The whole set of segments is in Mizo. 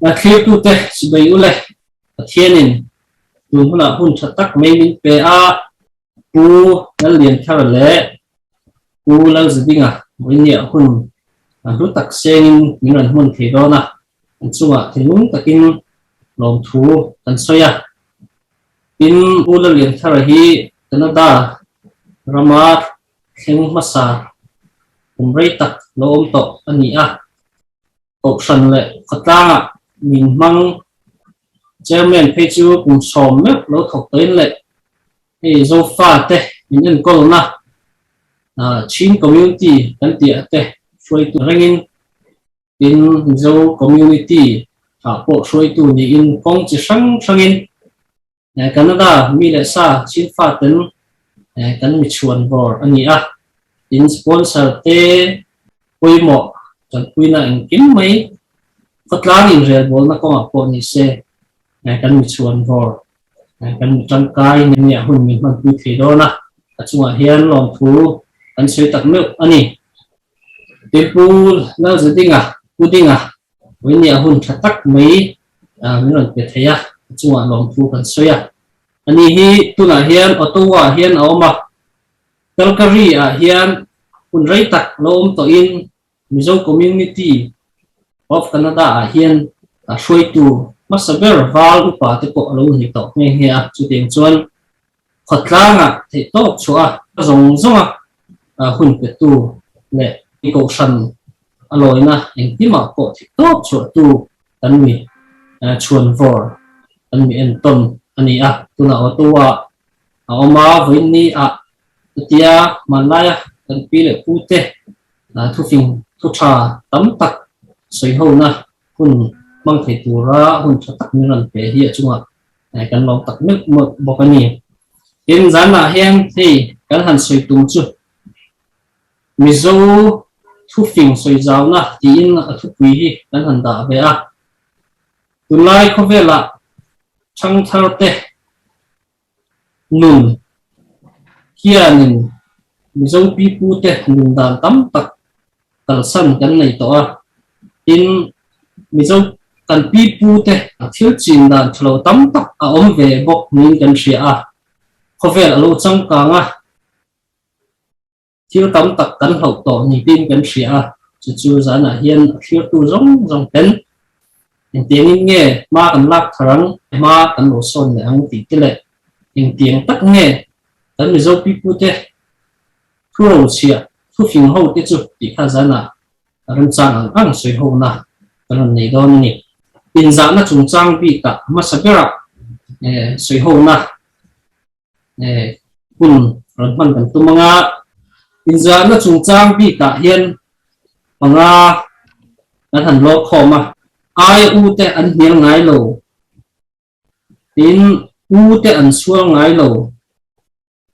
A thlirtute chibai u le, Pathianin tun hunah hun tha tak mai min pe a, Pu Lallianthara leh Pu Lalzidinga vawinia hun hlu tak sengin min rawn hmun thei dawn a, an chungah thinlung takin lawmthu kan sawi a. Tin, Pu Lallianthara hi Canada rama thleng hmasa kum rei tak lo awm tawh a ni a. Kohhran leh khawtlangah min hmang Chairman phei chu kum sawm meuh lo thawk tawhin leh hei Zofa te min enkawlna Chin Community kan tih ah te hruaitu rengin tin Mizo Community ah pawh hruaitu niin kawng chi hrang hrangin Canada mi leh sa Chin fa ten kan mi chhuan bawr a ni a, tin sponsor te pawimawh tanpuina engkim mai khawtlang inrelbawlna kawngah pawh ni se kan mi chhuan bawr kan mi tangkai nia hun min hmanpui thei dawn a, a chungah hian lawmthu kan sawi tak meuh a ni. Tin Pu Lalzadinga, Pu Dinga Vawinia hun tha tak mai min rawn pe thei a, a chungah lawmthu kan sawi a. Ani hi tunah hian Ottawa ah hian a awm a, Calgary ah hian hun rei tak lo awm tawhin Mizo Community of Canada ah hian hruaitu hmasa ber val upa te pawh a lo ni tawh nghe nghe a, chutiang chuan Khawtlangah theihtawp chhuah a zawng zawnga hun petu leh kohhran a lawina engkimah pawh theihtawp chhuahtu kan mi chhuanvawr kan mi entawn a ni a. Tunah Ottawa a awm a, vawiin ah chutia hmanlaia kan pi leh pute thufing thu tha tam tak sawihona hun hmang thei tura hun tha tak min rawn pe hi a chungah Kan lawm tak meuh meuh bawk a ni. Tin, zanah hian hei kan han sawi tum chu Mizo thufing sawi zauna tiin a thupui hi kan han dah ve a. Tunlai khawvelah thangtharte nun hianin Mizo pipute nun dan tam tak kalsan kan nei tawh a, tin Mizo kan pi pu te thil chin dan tha lo tam tak a awm ve bawk niin kan hria a, khawvel a lo changkang a, thil tam tak kan hlauh tawh ni tiin kan hria a, chu chu zanah hian a thlirtu zawng zawng ten engtiangin nge hma kan lak thar ang, hma kan lo sawn leh ang tih te leh engtiang tak nge kan Mizo pi pu te Thu rochhiah, thu fing ho te chu tih kha zanah remchang ang ang sawi hona kan rawn nei dawn a ni. Inzahna chungchang bikah hmasa berah sawi hona hun rawn hman kan tum ang a. Inzahna chungchang bikah hian panga kan han lawk khawm a, ai u te an hnial ngai lo, tin u te an sual ngai lo.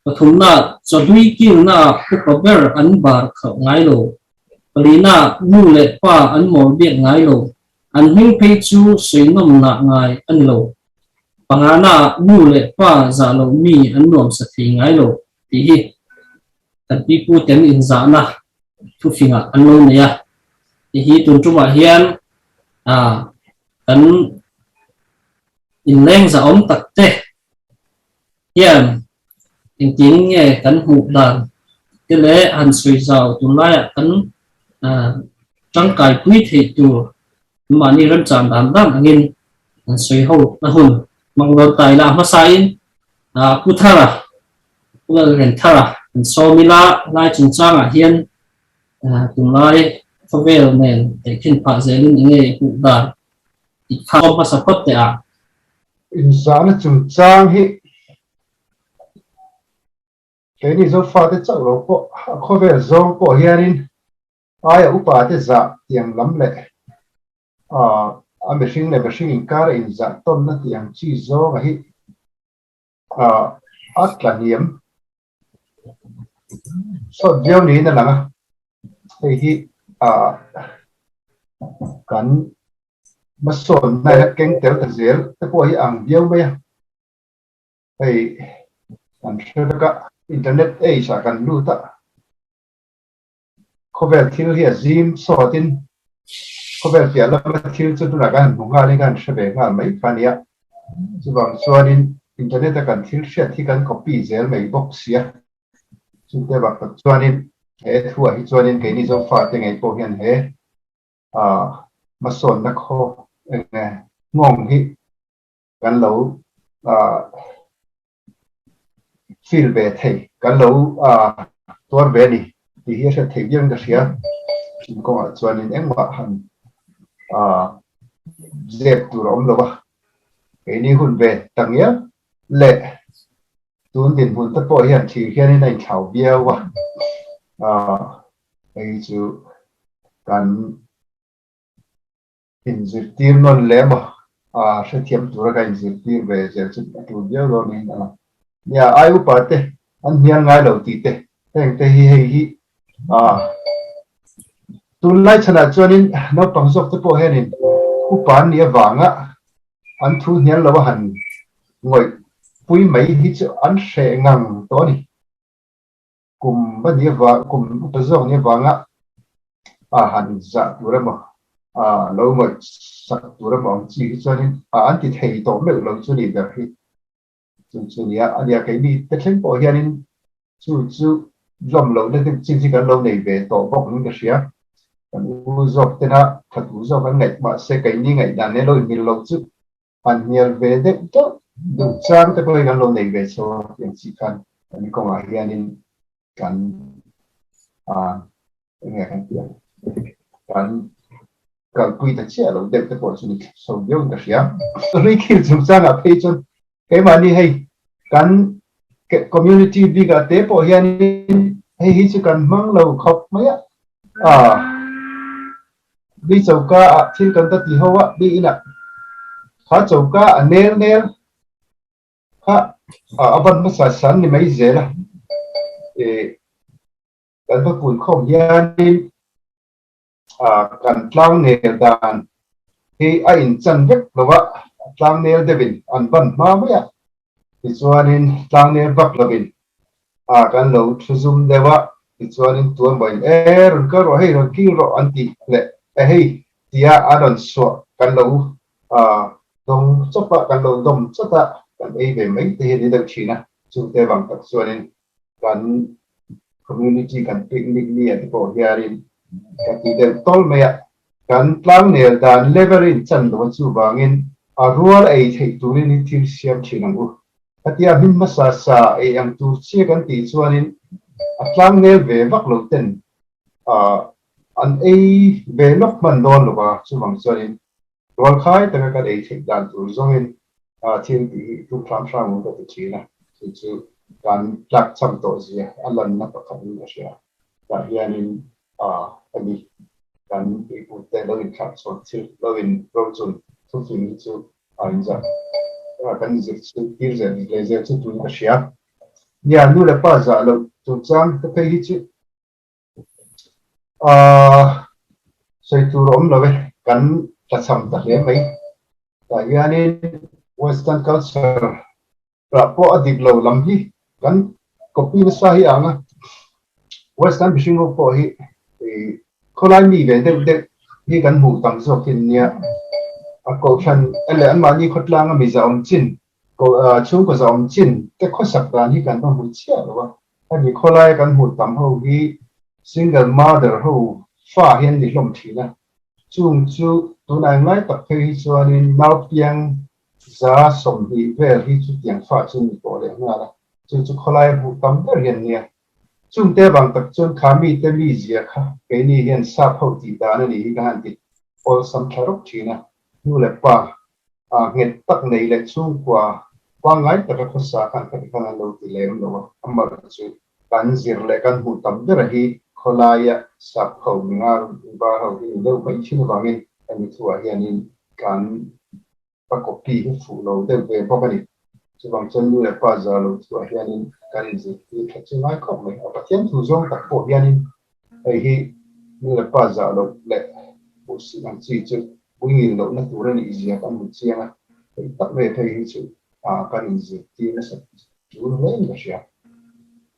Pathumna, chawhlui kilna ah upa ber an bar khalh ngai lo. Palina, nu leh pa an mawl biak ngai lo. An hming phei chu sawi nawm nah ngai a ni lo. Pangana, nu leh pa zah loh mi an nuamsa thei ngai lo tih hi kan pipu ten inzahna thufingah an lo nei a. Tih hi tun tumah hian kan inleng zahawm tak te hian engtin nge kan hmuh dan te leh han sawi zau tunlaiah kan tangkaipui theih tur mahni remchang dan dan angin han sawi ho na hun hmang dawn ta ila. A hmasain Pu Thara, Pu Lalrenthara kan sawm ila, lai chungchangah hian tunlai khawvel nen tehkhin phah zelin enge hmuh dan tih kha sawm hmasa phawt teh a. Inzahna chungchang hi keini Zofate chauh lo pawh a khawvel zawng pawh hianin aia upate zah tiang lam leh a mihring leh mihring inkara inzah tawnna tih ang chi zawnga hi a tla hniam sawt viau niin a lang a, hei hi kan hmasawnna hian keng tel ta zel te pawh hi a ang viau mai a, hei kan hre vek a, internet age ah kan lut a, khawvel thil hi a zim sawtin. Khawvel piah lama thil chu tunah kan han hmu nghalin kan han hre ve nghal mai kha a nia. Chuvang chuanin internet a kan thil hriat hi kan copy zel mai bawk sia. Chute bak tak chuanin he thuah hi chuanin keini Zofate ngei pawh hian he hmasawnna khaw eng nge nghawng hi kan lo feel ve thei, kan lo tuar ve a ni tih hi a hriat theih viau in ka hria. Chumi kawngah chuanin engmah han zep tur a awm lo a, keini hun ve ta ngial leh tun dinhmun te pawh hian thir hianin a inthlau viau a, hei chu kan inzirtir nawn leh emaw hrethiam tura ka inzirtir ve zel chu a tul viau dawn niin a lang. Nia, ai upa te an hnial ngai lo tih te, heng te hi hei hi tunlai chhanah chuanin naupang zawk te pawh hianin upa an nih avanga an thu hnial lo a han ngawih pui mai hi chu an hreh ngang tawh a ni. Kum a nih avang, kum upa zawk nih avanga a han zah tur emaw, a lo ngawih sak tur emaw ang chi hi chuanin a an ti thei tawh meuh lo chu nih ber hi. Chu chu nia, a nia keini te thleng pawh hianin chu chu lawm lohna deuh chin hi kan lo nei ve tawh bawk niin ka hria. Kan u zawk tena tha tur zawk an ngaih mahse keini ngaihdan nen lo inmil lo chu an hnial ve deuh deuh duh chang te pawhin an lo nei ve chho a tiang chi khan kan kawngah hianin kan eng nge kan tih ang kan kalpui ta chiah lo deuh te pawh chu ni chho viau in ka hria. Hlui thil chungchangah phei chuan keimahni hei kan community bikah te pawh hianin hei hi chu kan hmang lo khawp mai a, Mi choka ah thil kan ta ti ho a, mi inah kha choka a nel nel kha a ban hmasa san ni mai zel a, eh kan va pun khawm hianin kan tlang nel dan hi a inchan vek lo a, tlang nel deuhin an ban hma mai a, Tichuanin tlangnel vak lovin a kan lo thu zum deuh a, tichuanin tuanbawiin e rawn kal rawh hei rawn kil rawh an tih leh e hei tia a rawn suah kan lo dawng chawp a, kan lo dawm chawt a, kan ei ve mai te hi a ni deuh thin a, chungte vang tak chuanin kan community kan picnic ni ah te pawh hianin ka ti deuh tawl mai a, kan tlangnel dan level in chan lo a chuvangin a rual ei theih turin hi thil siam thin ang u. Khatia hmin hmasa sa ei ang tur chiah kan tih chuanin a tlangnel ve vak lo ten an ei ve lawk hman dawn lo va, chuvang chuanin Rualkhai taka kan ei theih dan tur zawngin thil tih hi tum hram hram ang ka ti thin a, chu chu kan tlak cham tawh zia a lanna pakhat in ka hria. Tah hianin a ni kan puipute lo inthlak chhuak thil lo in rochun thufing hi chu a inzah kan inzir chu tir zel leh zel chu tun ka hria. Nia, nu leh pa zah loh chungchang te phei hi chu Sawi tur a awm lo e, kan tlachham ta hle mai. Tah hianin Western culture rah pawh a dik lo lam hi kan copy nasa hi ang a. Western mihring ho pawh hi khawlai mi ve deuh deuh hi kan hmuh tam zawk hi an nia. A kohhran leh anmahni khawtlanga mi zahawm chin Chhungkaw zahawm chin te khawsak dan hi kan va hmu chiah lo a, hemi khawlaia kan hmuh tam ho hi single mother ho fa hi an ni hlawm thin a, chung chu tunah englai tak phei hi chuanin naupiang 20% vel hi chutiang fa chu ni tawh leh nghal a, chu chu khawlaia hmuh tam ber hi an nia. Chungte avang tak chuan kha mite mizia kha keini hian sap ho tih dan a nih hi ka han ti awlsam thla rawk thin a, nu leh pa nghet tak nei leh chhungkua pangngai taka khawsa khan kha tikhan an lo ti lem lo a, amah chu kan zir leh kan hmuh tam bera hi khawlaia sap ho minga var ho hi ni deuh mai thin avangin hemi thuah hianin kan ka copy hi fuh lo deuh ve bawk a ni. Chuvang chuan nu leh pa za lo thuah hianin kan inzirtir tha chu ngai khawp mai. A Pathian thu zawng tak pawh hianin hei hi nu leh pa zah loh leh hmuhsih ang chi chu puingil lohna tur a nih zia kan hmu chiang a, hei tak mai phei hi chu kan inzirtir nasa tul hle in ka hria.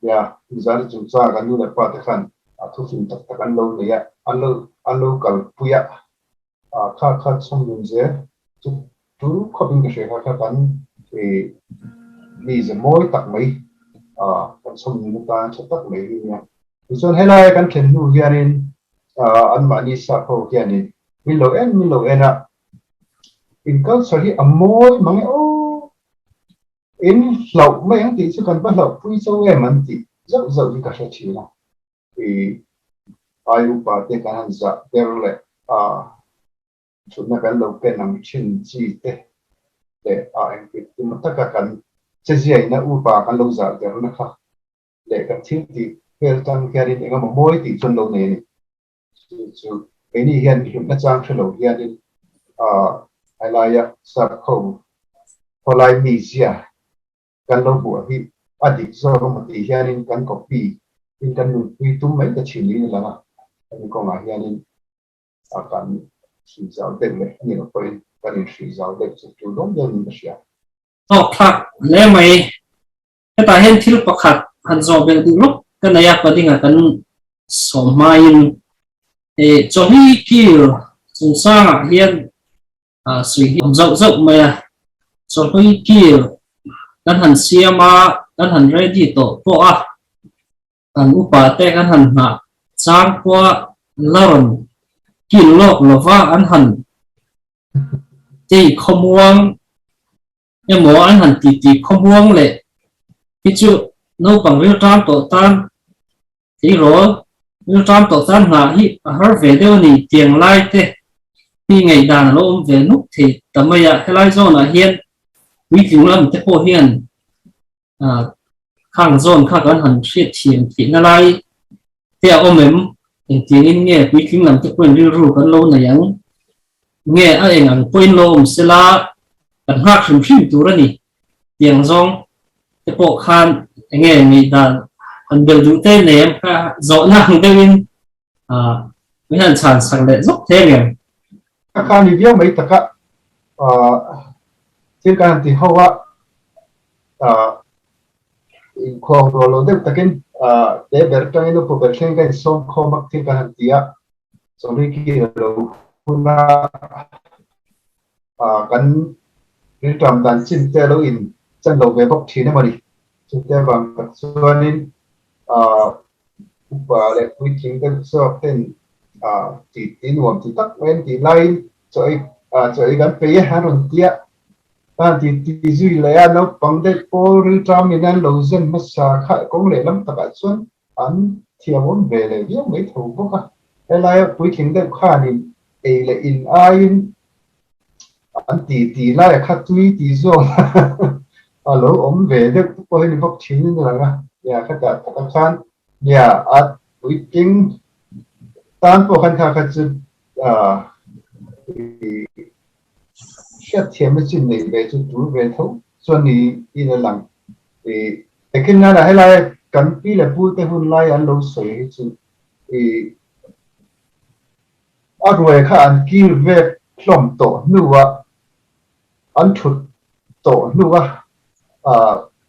Nia, Mizari chungchanga kan nu leh pa te khan thufim tak tak an lo nei a, an lo kalpui a. Kha kha chhawm nun zel chu tul khawpin ka hria kha kha kan mize mawi tak mai kan chhawm nun atan tha tak mai hi nia. Tichuan helaia kan thlen hnu hianin anmahni sap ho hianin min lo en min lo en a, in culture hi a mawi mang e aw, in hlauh mai ang tih chu kan va hlauhpui cho em an tih zauh zauh hi ka hre thin a. I ai upa te kan han zah ber leh a thutna kan lo ken ang thin chi te leh a engtik tum taka kan cheziaina upa kan lo zah derna kha leh kan thil tih vel tang hianin engemaw mawi tih chuan lo nei a ni. Chu chu keini hian hlutna chang hre lo hianin a laia sap ho khawlai mizia kan lo hmuh hi a dik zawk emaw tih hianin kan copy in kan nunpui tum mai ta thin niin a lang a, hemi kawngah hianin a kan hrilh zau deuh leh a ni lo pawhin kan inhrilh zau deuh chu tul dawn dawn in ka hria. Tawk thlak hle mai. Hetah hian thil pakhat han zawh belh duh lawk ka nei a, Padinga kan sawm hmain chawhli kil chungchangah hian Sui hi awm zauh zauh mai a, chawhlui kil kan han siam a, kan han ready tawh pawh a, kan upa te kan han nghah chang pawha la rawn kil lawk lova an han tei khawmuang emaw an han titi khawmuang leh hi chu naupang rilṭam tawh tan Tleirawl rilṭam tawh tan nghah hi a har ve deuh a ni tiang lai te hi ngaihdan a lo awm ve nuk thei ta mai a, helai zawnah hian puitling lam te pawh hian khang zawn kha kan han hriat thiam theihna lai te a awm em? Engtiangin nge puitling lam te pawhin rilru kan lo nei ang? Nge a eng ang pawhin lo awm sela kan nghak hrim hrim tur a ni tiang zawng te pawh khan enge ngaihdan han bel duh te nei ang kha zawhna ang deuhin min han chhan sak leh zawk thei ang em? Ka kha ni viau mai taka thil kan han ti ho a, inkhawm rual lo deuh takin te ber atangin upa ber thleng ka insawm khawm a thil kan han ti a, chawlhi khi a lo hun a. Kan rilṭam dan chin te lo in chan lo ve bawk ṭhin emaw ni? Chute avang tak chuanin upa leh puitling deuh zawk ten ti ti nuam ti tak mai an tih laiin chaw ei chaw ei kan peih e an rawn ti a, an ti ti zui leh a, naupang deuh pawl rilṭam in an lo zen hmasa kha kawng lehlam takah chuan an thiamawm ve leh viau mai tho bawk a. Helaia puitling deuh khanin ei leh in aiin an ti ti laia kha tui ti zawk a lo awm ve deuh te pawh hi ni bawk thin in a lang a. Nia khatah takah khan nia a puitling tan pawh khan kha kha chu hriatthiamna chin neih ve chu tul ve tho chuan ni in a lang. Ekin nana helai kan pi leh pu te hun lai an lo sawi hi chu a ruai kha an kil vek hlawm tawh hnuah an thut tawh hnuah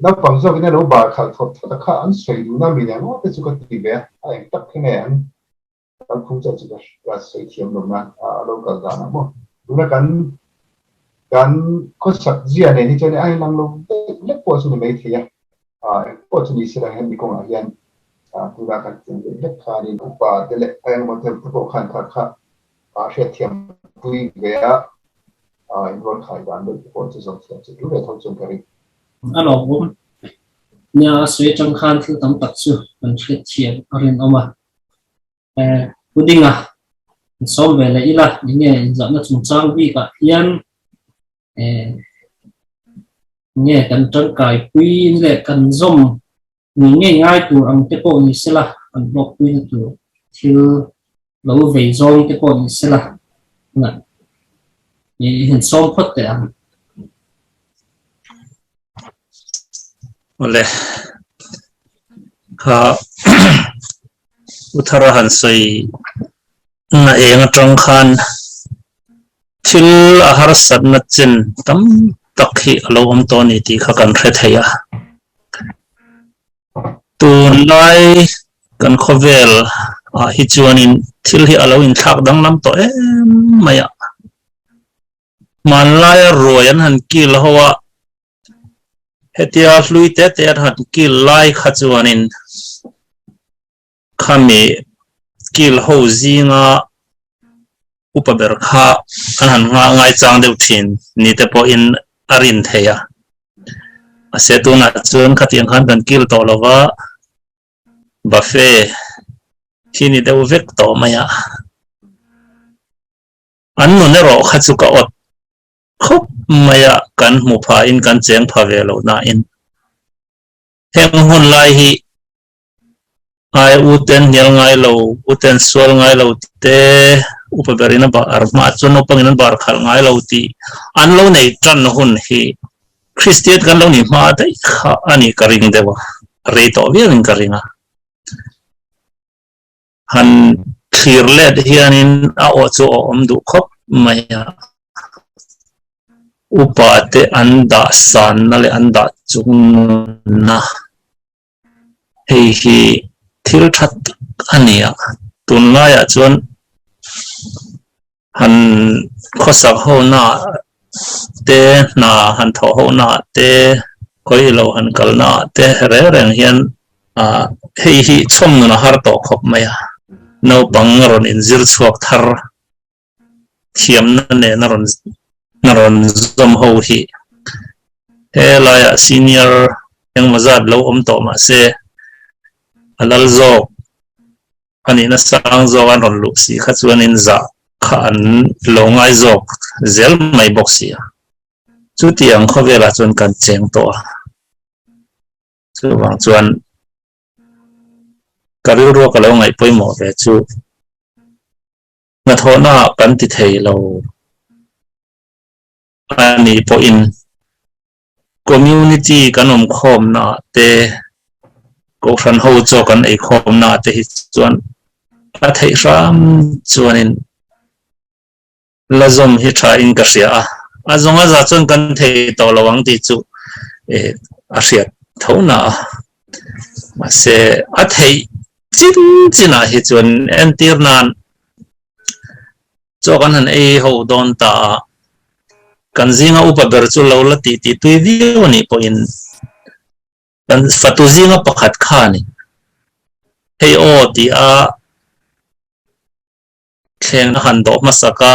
naupang zawkin a lo bar khalh thawt thawt a kha an sawi duhna mi nen ngawt te chu ka ti ve a, a eng tak hi nge an Kalphung chiah chu ka sawi thiam lo nan a lo kal dan ang maw. Tuna kan kan khawsak zia nen hi chuan a inang lo deuh lek pawh chu ni mai thei a, eng pawh chu ni se lang hemi kawngah hian tuna kan thiam deuh lek khanin upa te leh a engemaw te pawh khan kha kha hriatthiam pui ve a inrual khai dan deuh te pawh chu zawm thiam chu tul ve tho chuan ka ring. A lawmawm nia a sawi atang khan thil tam tak chu kan hriatthiam a rinawm a. Pudinga in sawm ve leh ila enge inzahna chungchang bikah hian enge kan tangkai pui leh kan zawm ngei ngei ngai tur ang te pawh ni sela kan hlawkpuina tur thil lo vei zawng te pawh ni sela i han sawm phawt teh ang. Awle kha U Thara han sawi na eng atang khan thil a harsatna chen tam tak hi a lo awm tawh a ni tih kha kan hre thei a. Tunlai kan khawvel ah hi chuanin thil hi a lo inthlak danglam tawh em mai a. Hmanlaia ruai an han kil ho a, hetia hlui te te an han kil lai kha chuanin khami kil ho zinga upa ber kha an han nghah ngaichang deuh thin ni te pawhin a rin thei a. Mahse tunah chuan khatiang khan kan kil tawh lo va, buffet hi ni deuh vek tawh mai a. An nun erawh kha chu ka awt khawp mai a, kan hmu pha in kan cheng pha ve lo nain heng hun lai hi ai u ten hnial ngai lo, u ten sual ngai lo te, upa ber in a bar hma chuan naupang in an bar khalh ngai lo tih an lo nei tan hun hi Kristian kan lo ni hma daih kha a ni ka ring deuh a, a rei tawh viau in ka ring a. Han thlir let hianin a aw chu a awm duh khawp mai a, upa te an dah sanna leh an dah chungnunna hei hi thil tha tak a ni a, tunlaiah chuan han khawsak ho na te hna han thawh ho na te khawi lo han kal na te reng reng hian ah hei hi chhawm nun a har tawh khawp mai a naupang rawn inzir chhuak thar thiamna nen a rawn a rawn zawm ho hi helaiah senior engmaw zat lo awm tawh mahse a lal zawk A nihna sang zawk an rawn luh si kha chuanin zah kha an lo ngai zawk zel mai bawk si a. Chutiang khawvelah chuan kan cheng tawh a. Chuvang chuan ka rilrua ka lo ngaih pawimawh ve chu hnathawhnaah kan ti thei lo a nih pawhin Community kan awm khawmnaah te, Kohhran ho chaw kan ei khawmnaah te hi chuan a theih hram chuanin la zawm hi tha in ka hria a, a zawng a za chuan kan thei tawh lo ang tih chu a hriat tho na a, mahse a theih chin chinah hi chuan entir nan Chaw kan han ei ho dawn ta a, kan zinga upa ber chu lo la tih tih tui viau a nih pawhin kan fatu zinga pakhat kha a ni. Hei aw ti a thleng a han dawh hmasak a,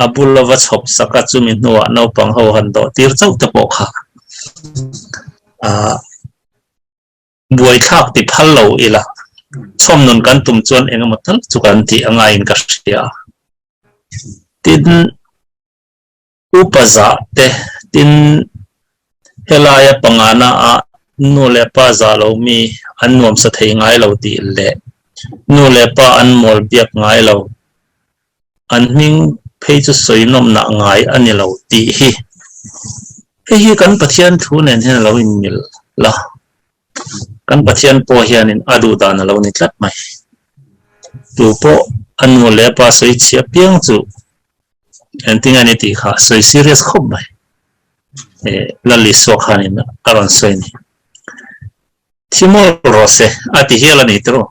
a bul lova chhawp sak a chumi hnuah naupang ho han dawh tir chauh te pawh kha Buaithlak ti phal lo ila, chhawm nun kan tum chuan eng emaw tal chu kan tih a ngaiin ka hria. Tin, upa zah te, tin, helaia pangana ah nu leh pa zah lo mi an nuamsa thei ngai lo tih leh nu leh pa an mawl biak ngai lo, an hming phei chu sawi nawmnah ngai a ni lo tih hi hei hi kan Pathian thu nen hian a lo inmil la, kan Pathian pawh hianin a duh dan a lo ni tlat mai. Tu pawh a nu leh a pa sawi chhia piang chu engtin nge ni tih kha sawi serious khawp mai. Lal Isua khanin a rawn sawi ni. Thi mawl rawh se a ti hial a ni tiraw?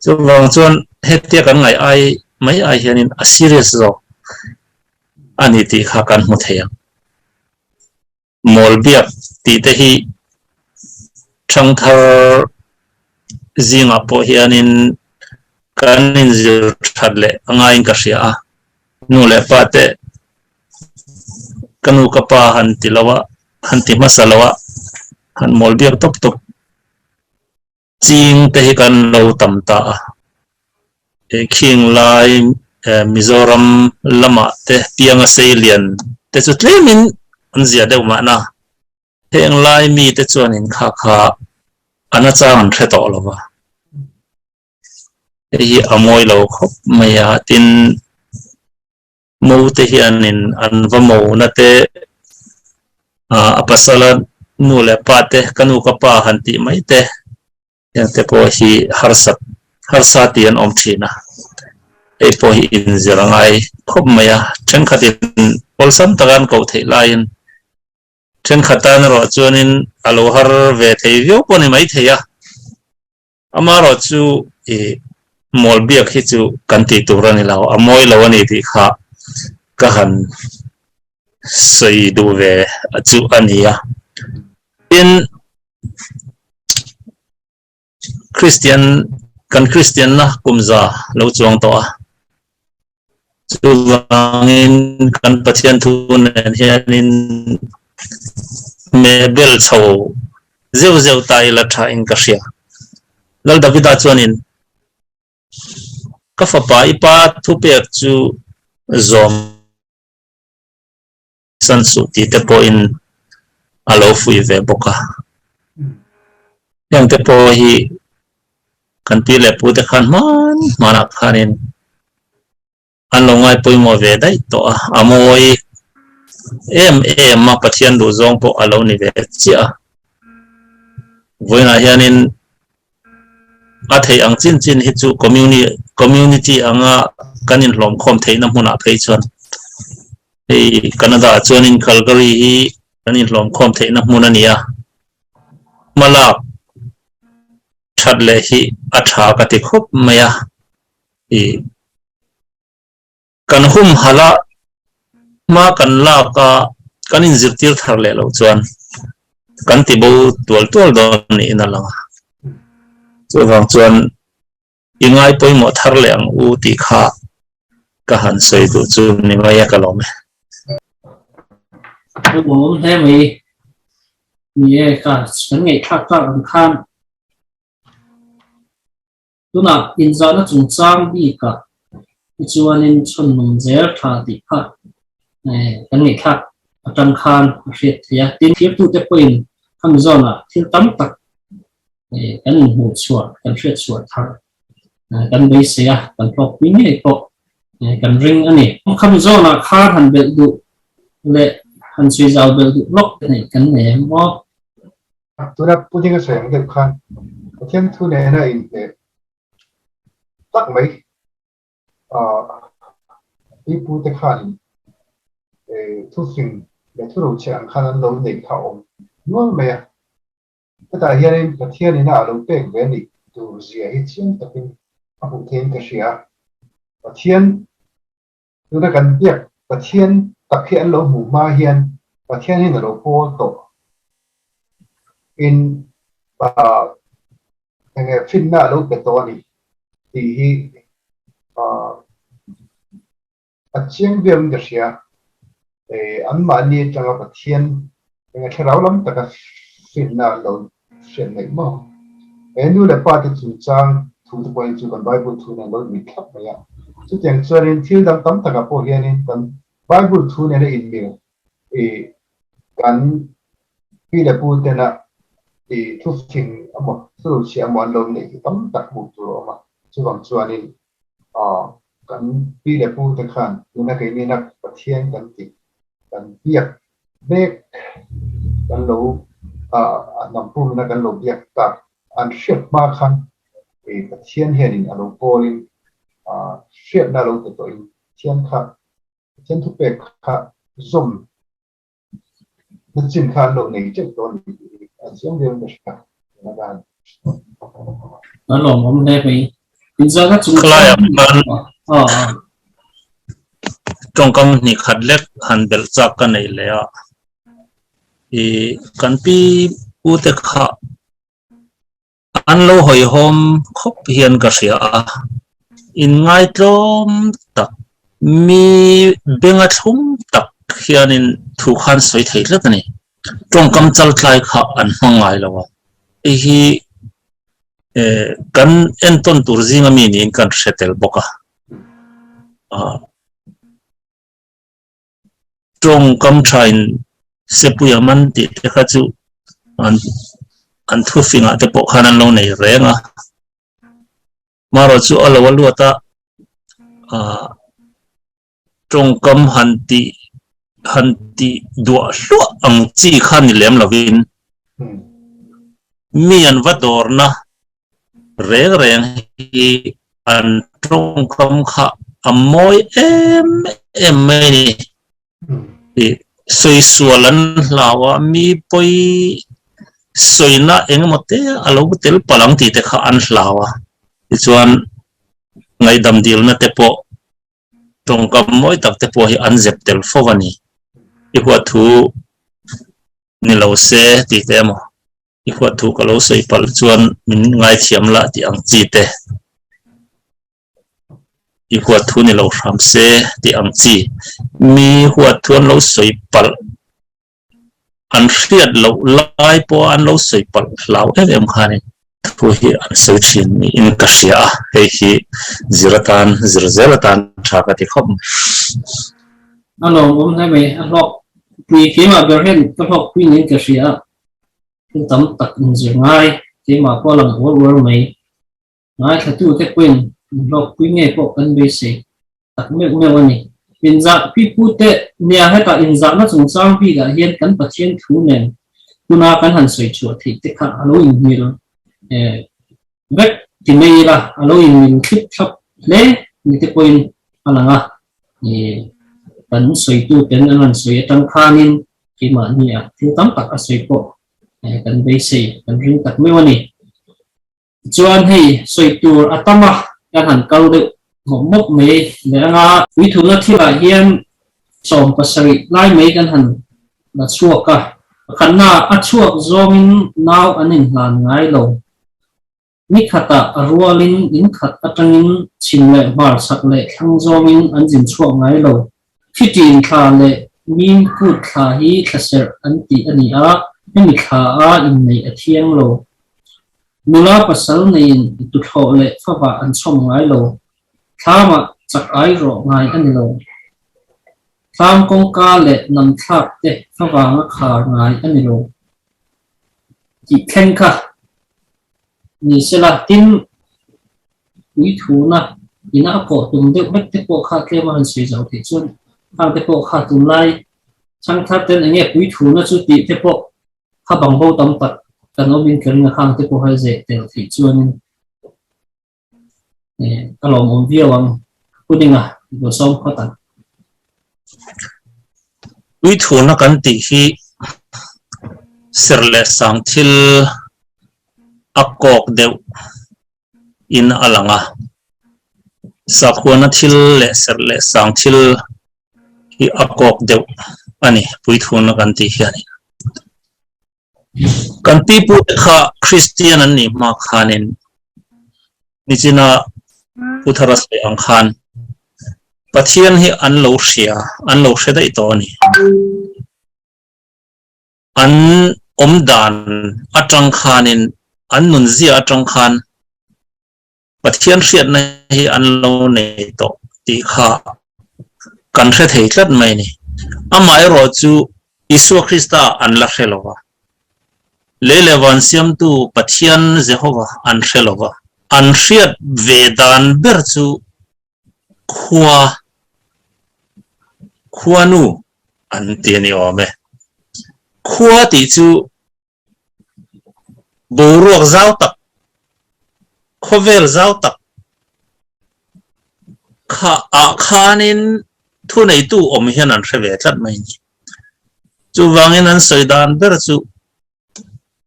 Chuvang chuan hetia kan ngaih ai mai ai hianin a serious zawk a ni tih kha kan hmu thei ang. Mawl biak tih te hi ṭhangthar zingah pawh hianin kan inzir ṭhat leh a ngaiin ka hria a, nu leh pa te ka nu ka pa han ti lo a, han ti hmasa lo a, han mawl biak tawp tawp. Ching te hi kan lo tam ta a, khing lai Mizoram lamah te pianga seilian te chu tlemin an zia deuh mahna, heng lai mi te chuanin kha kha a nachang an hre tawh lo va, hei hi a mawi lo khawp mai a, tin Mo te hianin an va mo na te a pasala nu leh pa te ka nu ka pa han tih mai te heng te pawh hi harsat harsa tih an awm thin a, hei pawh hi inzir a ngai khawp mai a, thenkhatin awlsam taka an koh theih laiin thenkhat tan erawh chuanin a lo har ve thei viau pawh a ni maithei a. Amaherawh chu i mawl biak hi chu kan tih tur a ni lo, a mawi lo a ni tih kha ka han sawi duh ve chu a ni a. Tin, Kristian kan Kristianna kum za lo chuang tawh a, chuvangin kan Pathian thu nen hianin mehbel chho zeuh zeuh ta ila tha in ka hria. Lal Davida chuanin Ka fapa i pa thupek chu zawm san suh tih te pawhin a lo fuih ve bawk a. Heng te pawh hi kan pi leh pu te khan hman hmanah khanin an lo ngai pawimawh ve daih tawh a, a mawi em em a, Pathian duhzawng pawh a lo ni ve chiah a. Vawiinah hianin a theih ang chin chin hi chu community anga kan inhlawmkhawm theihna hmunah phei chuan hei Canada ah chuanin Calgary hi kan inhlawmkhawm theihna hmun a ni a, hmalak that leh hi a tha ka ti khawp mai a, ih kan humhalh a, hma kan lak a, kan inzirtir thar leh loh chuan kan ti bo tual tual dawn niin a lang a. Chuvang chuan i ngai pawimawh thar leh ang u tih kha ka han sawi duh chu ni mai a ka lawm e. Ka lawm hle mai. Ni e, ka kan ngaihthlak tak ang khan Tunah inzahna chungchang bikah hi chuanin chhunmum zel tha tih kha kan ngaihthlak atang khan a hriat theih a. Tin, thirtute pawhin khami zawnah thil tam tak kan inhmuh chhuah, kan hriat chhuah thar kan beisei a, kan hlawkpui ngei pawh kan ring a ni. Khami zawnah khan han belh duh leh han chhui zau belh duh lawk te neih kan nei em aw? Tuna Pu Dinga sawi ang deuh khan Pathian thu nena inhmeh tak mai pi pu te khanin thufing leh thurochhiah ang khan an lo neih kha a awm nual mai a. Hetah hianin Pathian ina a lo pek ve nih tur zia hi chiang takin a hmuh theiin ka hria a. Pathian Tuna kan biak Pathian tak hi an lo hmuh hma hian Pathian hian a lo pawl tawh in enge finna a lo pe tawh a ni tih hi a chiang viau in ka hria. Anmahni atanga Pathian enge thlarau lam taka finna an lo hriat ngaih maw? He nu leh pa te chungchang thu te pawh hi chu kan Bible thu nen lo inmil thlap mai a. Chutiang chuanin thil dang tam takah pawh hianin kan Bible thu nena inmil ih kan pi leh pu tena ih thufing emaw thuruchhiah emaw an lo neih hi tam tak hmuh tur a awm a. Chuvang chuanin kan pi leh pu te khan tuna keini-na Pathian kan tih kan biak mek kan lo hnam pumina kan lo biak tak an hriat hma khan Pathian hianin a lo pawlin hriatna a lo pe tawhin Pathian kha Pathian thupek kha zawm na chin kha an lo nei teuh tawh a ni tih hi a chiang viau in ka hria tuna ka han A lawmawm hle mai. Inzahna chung Khalai ah khan tawngkam hnih khat lek han belh chak ka neih leh a, i kan pi pu te kha an lo hawihhawm khawp hian ka hria a, inngaitlawm tak mi benga thlum tak hianin thu khan sawi thei tlat a ni. Tawngkam chaltlai kha an hmang ngai lo a, hei hi kan entawn tur zinga mi niin kan hre tel bawk a. Tawngkam thain Sepuia man tih te kha chu an an thufingah te pawh khan an lo nei reng a. Marawh chu a lo a luat a, tawngkam han tih han tih duah hluah ang chi kha ni lem lovin mi an va dawrna reng reng hi an tawngkam kha a mawi em em mai a ni. Sawi sual an hlau a, mi pawi sawina engemaw te a lo tel palh ang tih te kha an hlau a, tichuan ngaihdam dilna te pawh. Tawngkam mawi tak te pawh hi an zep tel fo a ni. I huat thu ni lo se tih te emaw, i huat thu ka lo sawi palh chuan min ngaithiam lah tih ang chi te, i huat thu ni lo hram se tih ang chi, mi huat thu an lo sawi palh an hriat loh lai pawha an lo sawi palh hlau em em khanin thu hi an sawi thin niin ka hria a, hei hi zir atan, zir zel atan tha ka ti khawp mai. A lawmawm hle mai, a hlawk pui keimah ber hian ka hlawk pui niin ka hria a, thil tam tak inzir ngai keimah pawh a lang uar uar mai. Ngaithlatute pawhin an hlawkpui ngei pawh kan beisei tak meuh meuh a ni. Inzah pipute nia hetah inzahna chungchang bikah hian kan Pathian thu nen tuna kan han sawi chhuah theih te kha a lo inhmil vek ti mai ila, a lo inmil thlip thlap hle ni te pawhin a lang a. Kan sawituten an rawn sawi atang khanin keimahnia thil tam tak a sawi pawh kan beisei, kan ring tak meuh a ni. Tichuan hei sawi tur a tam a, kan han kal deuh mawp mawp mai leh ang a. Puithuna thilah hian 70 lai mai kan han la chhuak a. Pakhatna a chhuak zawngin nau an inhlan ngai lo. Ni khatah a rualin in khat atangin chhim leh hmar chak leh thlang zawngin an zin chhuak ngai lo. Thiṭin thla leh mim kut thla hi thlaserh an tih a ni a, hemi thla a inneih a thiang lo. Nula pasal neiin tuthlawh leh favah an chhawm ngai lo. Thlamah chak ai rawh ngai a ni lo. Thlam kawngka leh namthlak te favanga khar ngai a ni lo. Tih thleng kha ni sela, tin, puithuna ina a kawh tum deuh vek te pawh kha tlem a han sawi zau theih chuan khang te pawh kha tunlai changthar ten enge puithuna chu tih te pawh kha bang bo tam tak kan awmin ka ring a, khang te pawh kha zeh tel theih chuanin Ka lawmawm viau ang pudding a lo sawm phawt ang. Puithuna kan tih hi ser leh sang thil a kawk deuh in a lang a, sakhuana thil leh ser leh sang thil hi a kawk deuh a ni puithuna kan tih hianin. Kan pipute kha Kristian an nih hma khanin nichina Pu Thara sawi ang khan Pathian hi an lo hria, an lo hre daih tawh a ni. An awm dan atang khanin, an nunzia atang khan Pathian hriatna hi an lo nei tawh tih kha kan hre thei tlat mai a ni. Amaherawh chu Isua Krista an la hre lo va, lei leh van siamtu Pathian Jehova an hre lo va. An hriat ve dan ber chu khua, khuanu an ti a ni awm e. Khua tih chu Boruak zau tak, khawvel zau tak kha ah khanin thuneitu awm hian an hre ve tlat mai a ni. Chuvangin an sawi dan ber chu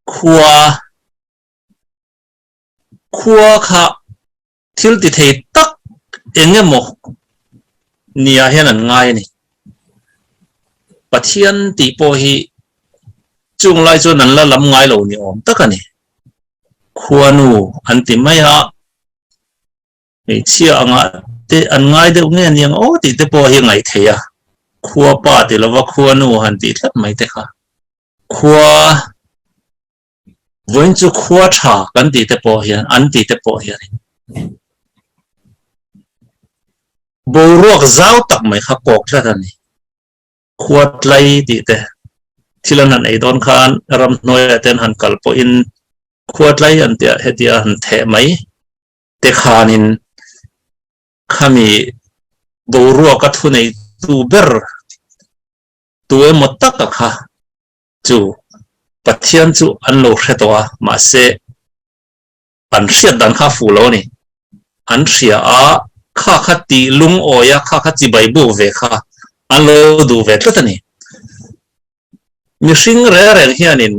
khua khua kha thil ti thei tak eng emaw nia hian an ngai a ni. Pathian tih pawh hi chung lai chuan an la lam ngai lo ni awm tak a ni. Khuanu an ti mai a, hmeichhia anga te an ngai deuh nge aniang aw tih te pawh hi ngaih theih a, khua pa ti lova khuanu han tih tlat mai te kha. Khua Vawiin chu khua tha kan tih te pawh hian an tih te pawh hianin boruak zau tak mai kha kawk tlat a ni. Khua tlai tih te thil an han ei dawn khan ramhnuaiah te an han kal pawhin khua tlai an tia hetia han theh mai te khanin khami boruaka thuneitu ber tu emaw taka kha chu Pathian chu an lo hre tawh a, mahse an hriat dan kha a fuh lo a ni. An hria a, kha kha tih lungawi a, kha kha chibai buk ve kha an lo duh ve tlat a ni. Mihring reng reng hianin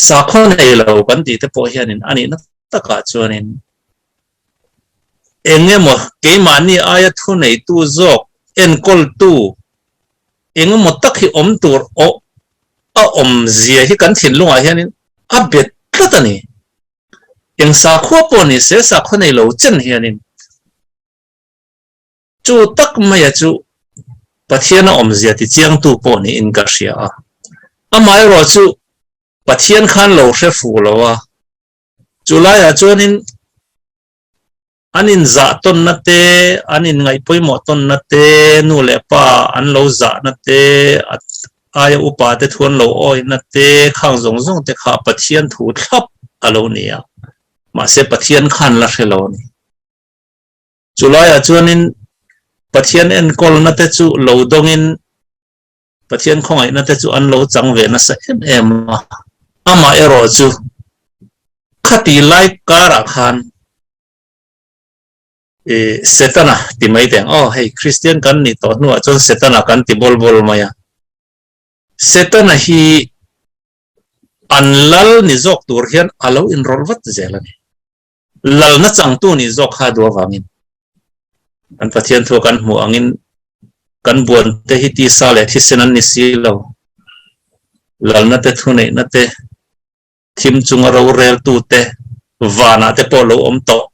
sakhaw nei lo kan tih te pawh hianin a nihna takah chuanin. Eng emaw keimahni aia thuneitu zawk enkawltu eng emaw tak hi awm tur aw a awmzia hi kan thinlungah hianin a bet tlat a ni. Eng sakhua pawh ni se sakhua nei lo chen hianin chu tak maia chu Pathian a awmzia ti chiangtu pawh niin ka hria a. Amaherawh chu Pathian khan lo hre fuh lo a, chu laiah chuanin An inzah tawnna te, an inngaih pawimawh tawnna te, nu leh pa an lo zahna te, aia upa te thu an lo awihna te, khang zawng zawng te kha Pathian thu thlap a lo ni a. Mahse Pathian khan la hre lo a ni. Chulaiah chuanin Pathian enkawlna te chu lo dawngin Pathian khawngaihna te chu an lo chang ve nasa em em a, amah erawh chu khati lai karah khan i Setana ti mai teng, aw hei Kristian kan nih tawh hnuah chuan Setana kan ti bawl bawl mai a, Setana hi an lal ni zawk tur hian a lo inrawlh vat zel a ni. Lalna changtu nih zawk kha duh avangin kan Pathian thu kan hmuh angin kan buan te hi tisa leh thisen an ni si lo. Lalna te thuneihna te thim chunga roreltu te vanah te pawh lo awm tawh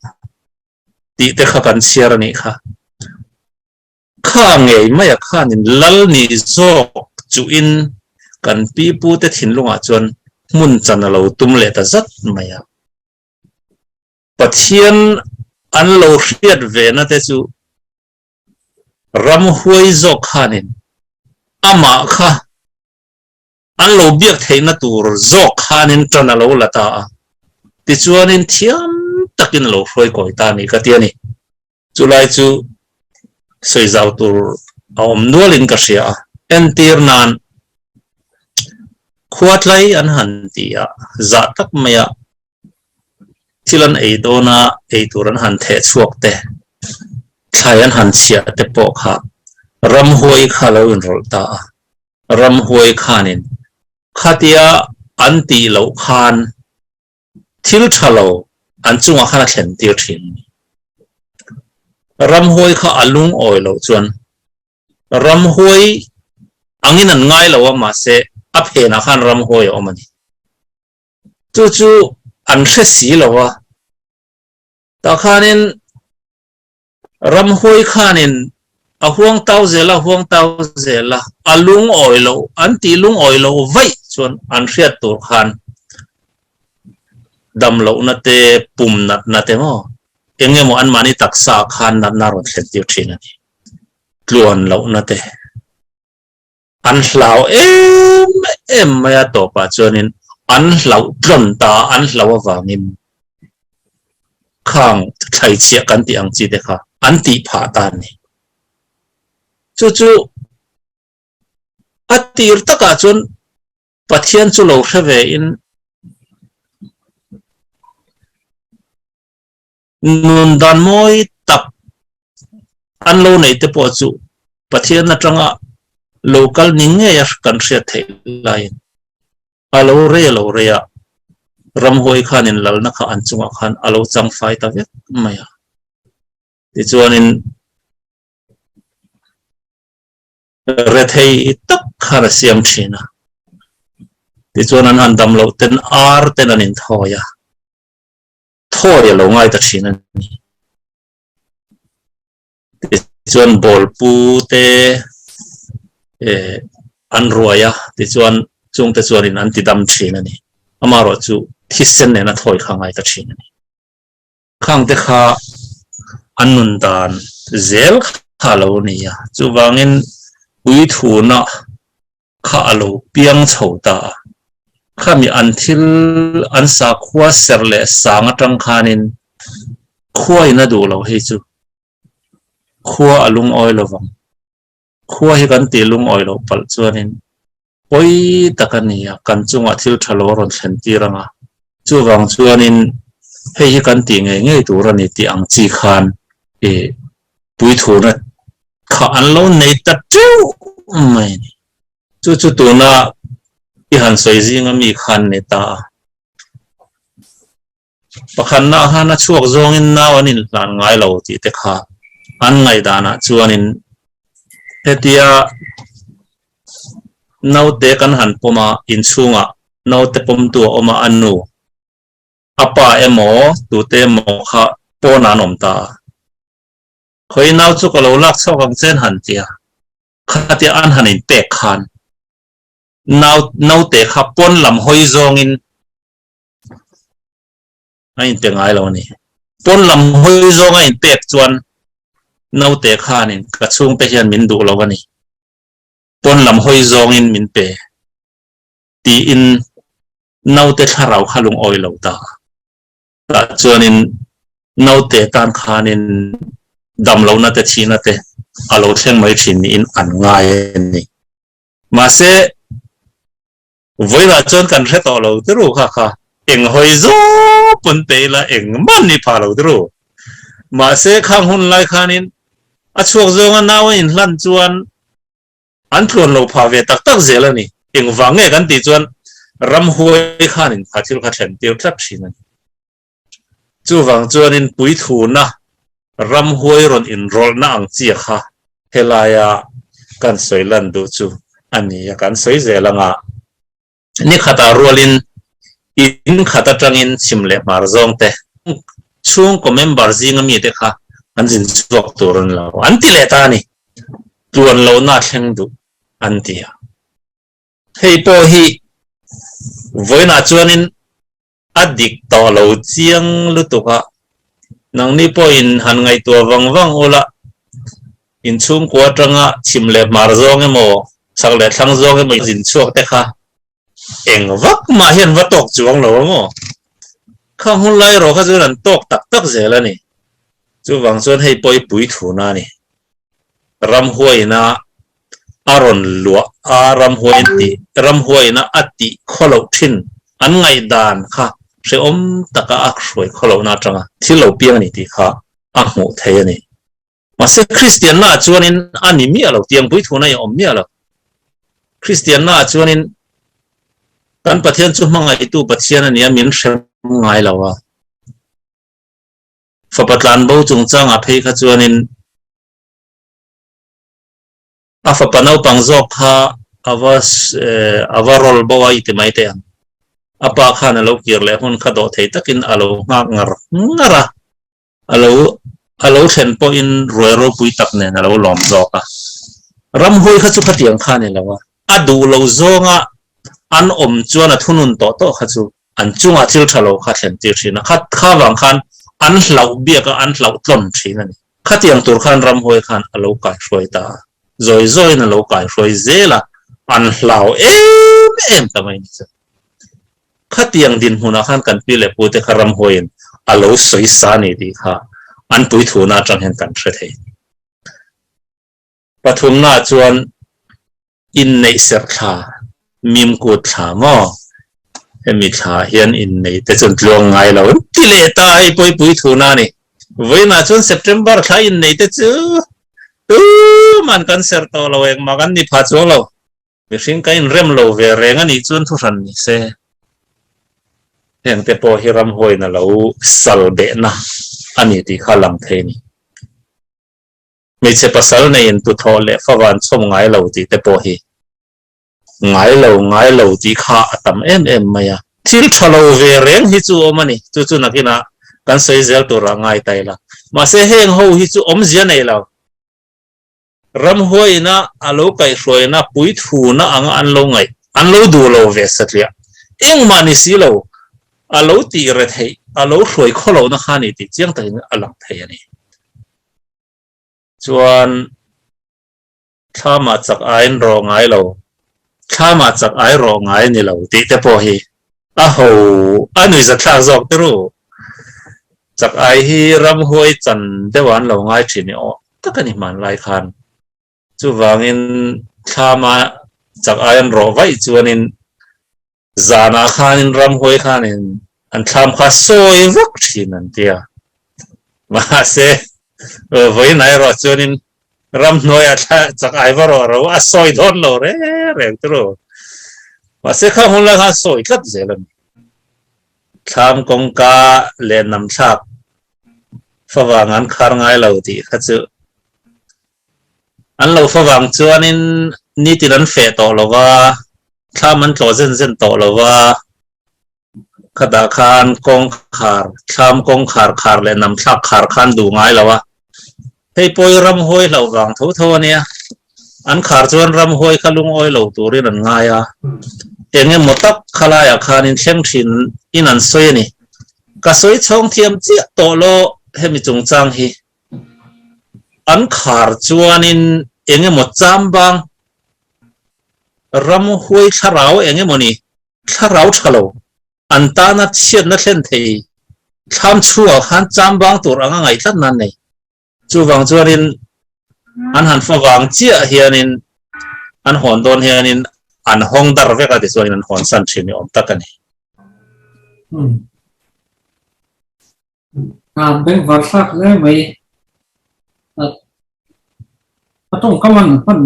tih te kha kan chhiar a nih kha. Kha ngei maia khanin lal nih zawk chuhin kan pipu te thinlungah chuan hmun chan a lo tum leh ta zat mai a. Pathian an lo hriat ve na te chu ramhuai zawk khanin amah kha an lo biak theihna tur zawk khanin tan a lo la ta a, tichuanin thiam takin a lo hruai kawi ta a ni ka ti a ni. Chulai chu sawi zau tur a awm nualin ka hria a, entir nan khua tlai an han ti a, zah tak maia thil an ei dawn a, ei tur an han theh chhuak te, thlai an han chhiah te pawh kha ramhuai kha lo inrawlh ta a, ramhuai khanin khatia an tih loh khan thil tha lo an chungah khan a thlen tir thin a ni. Ramhuai kha a lungawi loh chuan ramhuai angin an ngai lo a, mahse a phenah khan ramhuai a awm a ni. Chu chu an hre si lo a, tah khanin ramhuai khanin a huang tau zel a, huang tau zel a, a lungawi loh, an tih lungawi loh vaih chuan an hriat tur khan dam lohna te, pum natna te maw, eng emaw anmahni taksa khan natna a rawn thlen tir thin a ni. Tluan lohna te. An hlau em em mai a tawpah chuanin an hlauh tlawn ta a, an hlauh avangin khang thlaichhiah kan tih ang chi te kha an tih phah ta a ni. Chu chu a tir takah chuan Pathian chu lo hre ve in Nun dan mawi tak an lo neih te pawh chu Pathian atanga lo kal ni ngei a kan hriat theih laiin a lo rei a lo rei a, ramhuai khanin lalna kha an chungah khan a lo chang fai ta vek mai a. Tichuanin rethei tak khan a siam thin a. Tichuan an han dam loh ten ar ten an inthawi a. thawi a lo ngai ta thin a ni. Tichuan bawlpu te eh an ruai a, tichuan chungte chuanin an ti dam thin a ni. Amaherawh chu thisen nena thawi kha a ngai ta thin a ni. Khangte kha an nun dan zel kha a lo ni a, chuvangin puithuna kha a lo piang chho ta a. Khami an thil an sakhua serh leh sang atang khanin khua in a duh lo hei chu khua a lungawi lo vang. Khua hi kan tih lungawi loh palh chuanin pawi tak a ni a, kan chungah thil tha lo a rawn thlen tir ang a. Chuvang chuanin hei hi kan tih ngei ngei tur a ni tih ang chi khan i puithuna kha an lo nei ta teuh mai a ni. Chu chu tuna i han sawi zinga mi khan nei ta a. Pakhatna khan a chhuak zawngin nau an inhlan ngai lo tih te kha an ngaihdanah chuanin hetia naute kan han pawm a, inchhungah naute pawmtu a awm a, a nu, a pa emaw tute emaw kha pawnah an awm ta a. Khawi nau chu ka lo lak chhuak ang che an han ti a, khatia an han inpek khan nau naute kha pawn lam hawi zawngin a inpe ngai lo a ni. Pawn lam hawi zawng a inpek chuan naute khanin ka chhungte hian min duh lo a ni. Pawn lam hawi zawngin min pe tiin naute thlarau kha lungawi lo ta. Tah chuanin naute tan khanin damlohna te thihna te a lo thleng mai thin niin an ngai a ni. Mahse, vawilah chuan kan hre tawh lo tiru kha kha eng hawi zawk pawn pe ila eng man ni pha lo tiru. Mahse, khang hun lai khanin a chhuak zawnga nau a inhlan chuan an tluan lo phah ve tak tak zel a ni. Engvang nge kan tih chuan ramhuai khanin kha thil kha thlen tir tlat thin a ni. Chuvang chuanin puithuna ramhuai rawn inrawlhna ang chi kha helaia kan sawi lan duh chu a ni a, kan sawi zel anga ni khatah rualin in khat atangin chhim leh hmar zawng te chhungkaw member zinga mite kha an zin chhuak tur an lo an ti leh ta a ni. Tluan lohna thleng duh an ti a. Hei pawh hi vawiinah chuanin A dik tawh lo chiang lutuk a, nangni pawhin han ngaihtuah vang vang ula, inchhungkua atanga chhim leh hmar zawng emaw, chhak leh thlang zawng emaw zin chhuak te kha eng vak mah hian va tawk chuang lo ang aw. Khang hun lai erawh kha chuan an tawk tak tak zel a ni. Chuvang chuan hei pawh i puithuna a ni. Ramhuaina a rawn luah a, ramhuai tih ramhuaina a tih khawloh thin an ngaihdan kha hrehawm taka a hruai khawlohna atanga thil lo piang a ni tih kha a hmuh theih a ni. Mahse Kristianna ah chuanin a ni miah lo, tiang puithuna i awm miah lo. Kristianna ah chuanin kan Pathian chu hmangaihtu Pathian a ni a, min hrem ngai lo a. Fapa tlanbo chungchangah phei kha chuanin A fapa naupang zawk kha a va a va rawl bo a i ti mai teh ang. A pa khan a lo kir leh hun kha dawh thei takin a lo nghak ngar ngar a, a lo a lo thlen pawhin ruai ropui tak nen a lo lawm zawk a. Ramhuai kha chu khatiang kha a ni lo a, a duh lo zawnga an awm chuan a thunun tawh tawh kha chu an chungah thil tha lo kha thlen tir thin a, kha kha vang khan an hlauh biak a, an hlauh tlawn thin a ni. Khatiang tur khan ramhuai khan a lo kaihruai ta a, zawi zawiin a lo kaihruai zel a, an hlau em em ta mai ni chu. Khatiang dinhmunah khan kan pi leh pute kha ramhuaiin a lo sawi sa ni tih kha an puithuna atang hian kan hre thei. Pathumnaah chuan inneih serh thla, mimkut thla maw? Hemi thla hian inneih te chuan tluang ngai lo an ti leh ta a, hei pawipui thuna a ni. Vawiinah chuan September thla inneih te chu tuman kan serh tawh lo, engmah kan ni pha chuang lo. Mihring ka inrem lo ve reng a nih chuan thuhran ni se. Hengte pawh hi ramhuaiin a lo sal behna a ni tih kha lang thei a ni. Hmeichhe pasal neiin tuthawh leh favan chhawm ngai lo tih te pawh hi ngai lo ngai lo tih kha a tam em em mai a. Thil tha lo ve reng hi chu awm a ni, chu chu nakinah kan sawi zel turah ngai ta ila. Mahse heng ho hi chu awmzia nei lo. Ramhuaina a lo kaihhruaina puithuna anga an lo ngaih, an lo duh lo ve satliah. Engmah ni si lo, a lo tih re theih, a lo hruai khaw lohna kha a ni tih chiang takin a lang thei a ni. Chuan thlamah chak aiin rawh ngai lo, thlamah chak ai rawh ngai ni lo tih te pawh hi a ho a nuihzathlak zawk te ru. Chak ai hi ramhuai chan deuh ah an lo ngai thin i aw tak a ni hmanlai khan. Chuvangin thlama chak ai an rawh vaih chuanin Zanah khanin ramhuai khanin an thlam kha sawi vak thin an ti a. Mahse, vawiin erawh chuanin ramhnuaiah thla chak ai va rawh ro a sawi dawn lo reng reng turu. Mahse, khang hun lai khan sawi tlat zel a ni. Thlam kawngka leh namthlak favang an khar ngai lo tih kha chu an lo favang chuanin nitin an feh tawh lo va, thlam an tlawh zen zen tawh lo va, khatah khan kawngkhar, thlam kawngkhar khar leh namthlak khar khan duh ngai lo a. Hei pawh hi ramhuai hlauh vang tho tho a nia. An khar chuan ramhuai kha lungawi lo turin an ngai a. Eng emaw tak khalaiah khanin thleng thin in an sawi a ni. Ka sawi chhawng thiam chiah tawh lo hemi chungchang hi. An khar chuanin eng emaw chambang ramhuai thlarau eng emaw ni thlarau tha lo an tana chhiatna thlen thei thlam chhungah khan chambang tur anga ngaih tlat nan nei. Chuvang chuanin an han favang chiah hianin an hawn dawn hianin an hawng dar vek a tichuanin an hawn san thin ni awm tak a ni. A bengvar thlak hle mai. A tawngkam an hman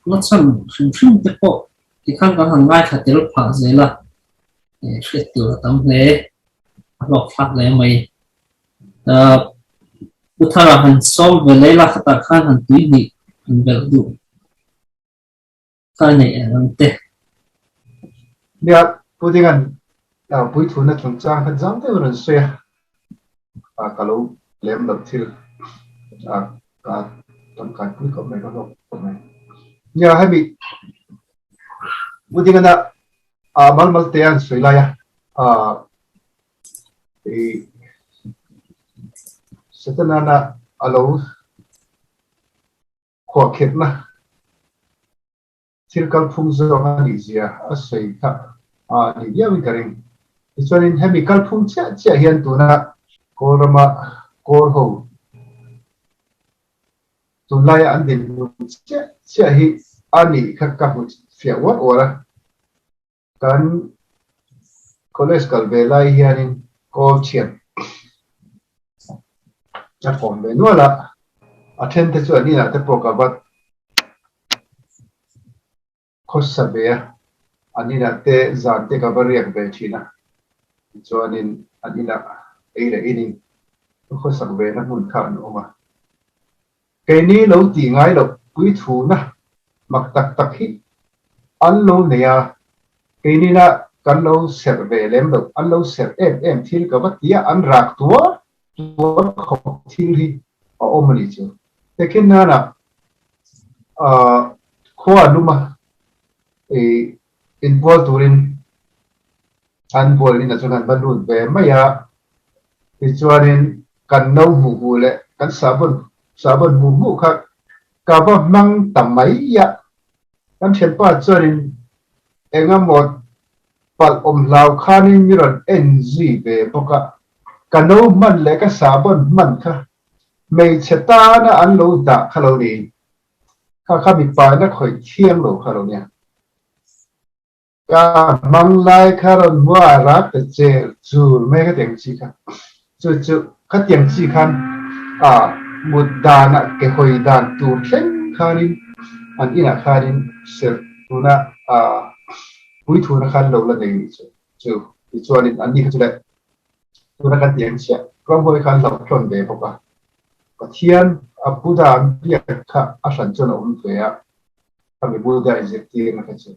na chhan hrim hrim te pawh tikhan kan han ngaithla tel phah zel a, hriat tur a tam hle, a hlawk thlak hle mai. Pu Thara han sawm ve leh la khatah khan han tui hnih han belh duh kha neih ang ang te. Nia, Pu Dinga'n puithuna chungchang kha zang deuh rawn sawi a, ka lo lem loh thil ka tangkai pui khawp mai, ka hlawk khawp mai. Nia, hemi Pu Dinga'n a mal mal te an sawi lai a, Setana a lo khuahkhirhna thil kalphung zawk a nih zia a sawi kha a ni viauin ka ring. Tichuanin hemi kalphung chiah chiah hian tuna Kawlrama kawl ho tunlaia an dinhmun chiah chiah hi a nih kha ka hmu fiah uar uar a. Kan college kal ve lai hianin kawl thian a kawm ve nual a, a then te chu an inah te pawh ka va khawsa ve a, an inah te zan te ka va riak ve thin a, tichuanin an inah ei leh inin ka khawsak ve na hmun kha an awm a. Keini lo tih ngai loh puithuna mak tak tak hi an lo nei a, keinina kan lo serh ve lem loh, an lo serh em em thil ka va ti a, an rak tuar tuar khawp thil hi a awm a nih chu. Tehkhin nana khua a lum a, inbual turin an bual in ah chuan an va lut ve mai a, tichuanin kan no hmuh hmuh leh kan sahbawn sahbawn hmuh hmuh kha ka va hmang ta mai a, kan thianpa chuanin engemaw palh awm hlau khanin mi rawn en zui ve bawk a, ka no hman leh ka sahbawn hman kha hmeichhe tana an lo dah kha lo niin. Kha kha mipa in a khawih thiang lo kha lo nia. Ka hmang lai kha rawn hmu a rak ta cher chur mai kha tiang chi kha. Chu chu kha tiang chi khan a mut dan ah ke hawi dan tur thleng khanin an inah khanin serh tuna a puithuna khan lo la nei nih chu chu tichuanin an ni kha chu le tuna kan tiang chiah ramhuai khan hlauh tlawn ve bawk a. Pathian a Buddha an biak kha a hran chuan a awm ve a, khami Buddha inzirtirna kha chu.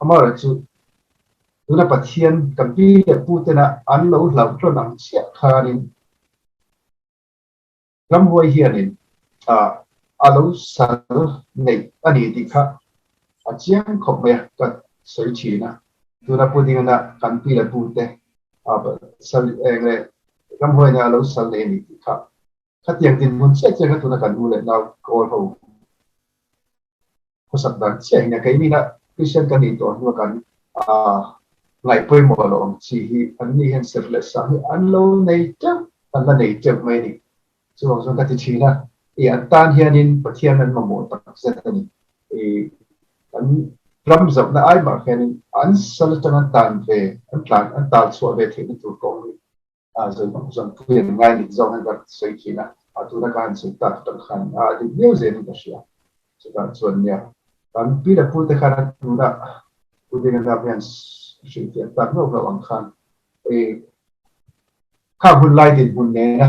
Amaherawhchu, tuna Pathian kan pi leh pu tena an lo hlauh tlawn ang chiah khanin ramhuai hianin a lo sal neih a ni tih kha a chiang khawp mai a, ka sawi thin a. Tuna Pu Dingana kan pi leh pu te sal eng leh ramhuaina a lo sal nei a ni tih kha khatiang dinhmun chiah chiah kha tuna kan u leh nau kawl ho khawsak dan chiah hi nia. Keimina Christian kan nih tawh hnua kan ngaih pawimawh lo ang chi hi an ni hian serh leh sang hi an lo nei teuh, an la nei teuh mai a ni. Chuvang chuan ka ti thin a, i an tan hianin Pathian an mamawh tak zet a ni. I an ram zohna ai mah hianin an sal atang an tan ve, an tlan, an tal chhuah ve theihna tur kawng hi a zawmpui an ngai nik zawng hian ka sawi thin a, a tuna ka han sawi tak atang khan a dik viau zelin ka hria. Chutah chuan nia, kan pi leh pute khan a tuna Pu Dinga Dam hian hrilhfiah tak hlauh hlauh ang khan i. Khang hun lai dinhmun nena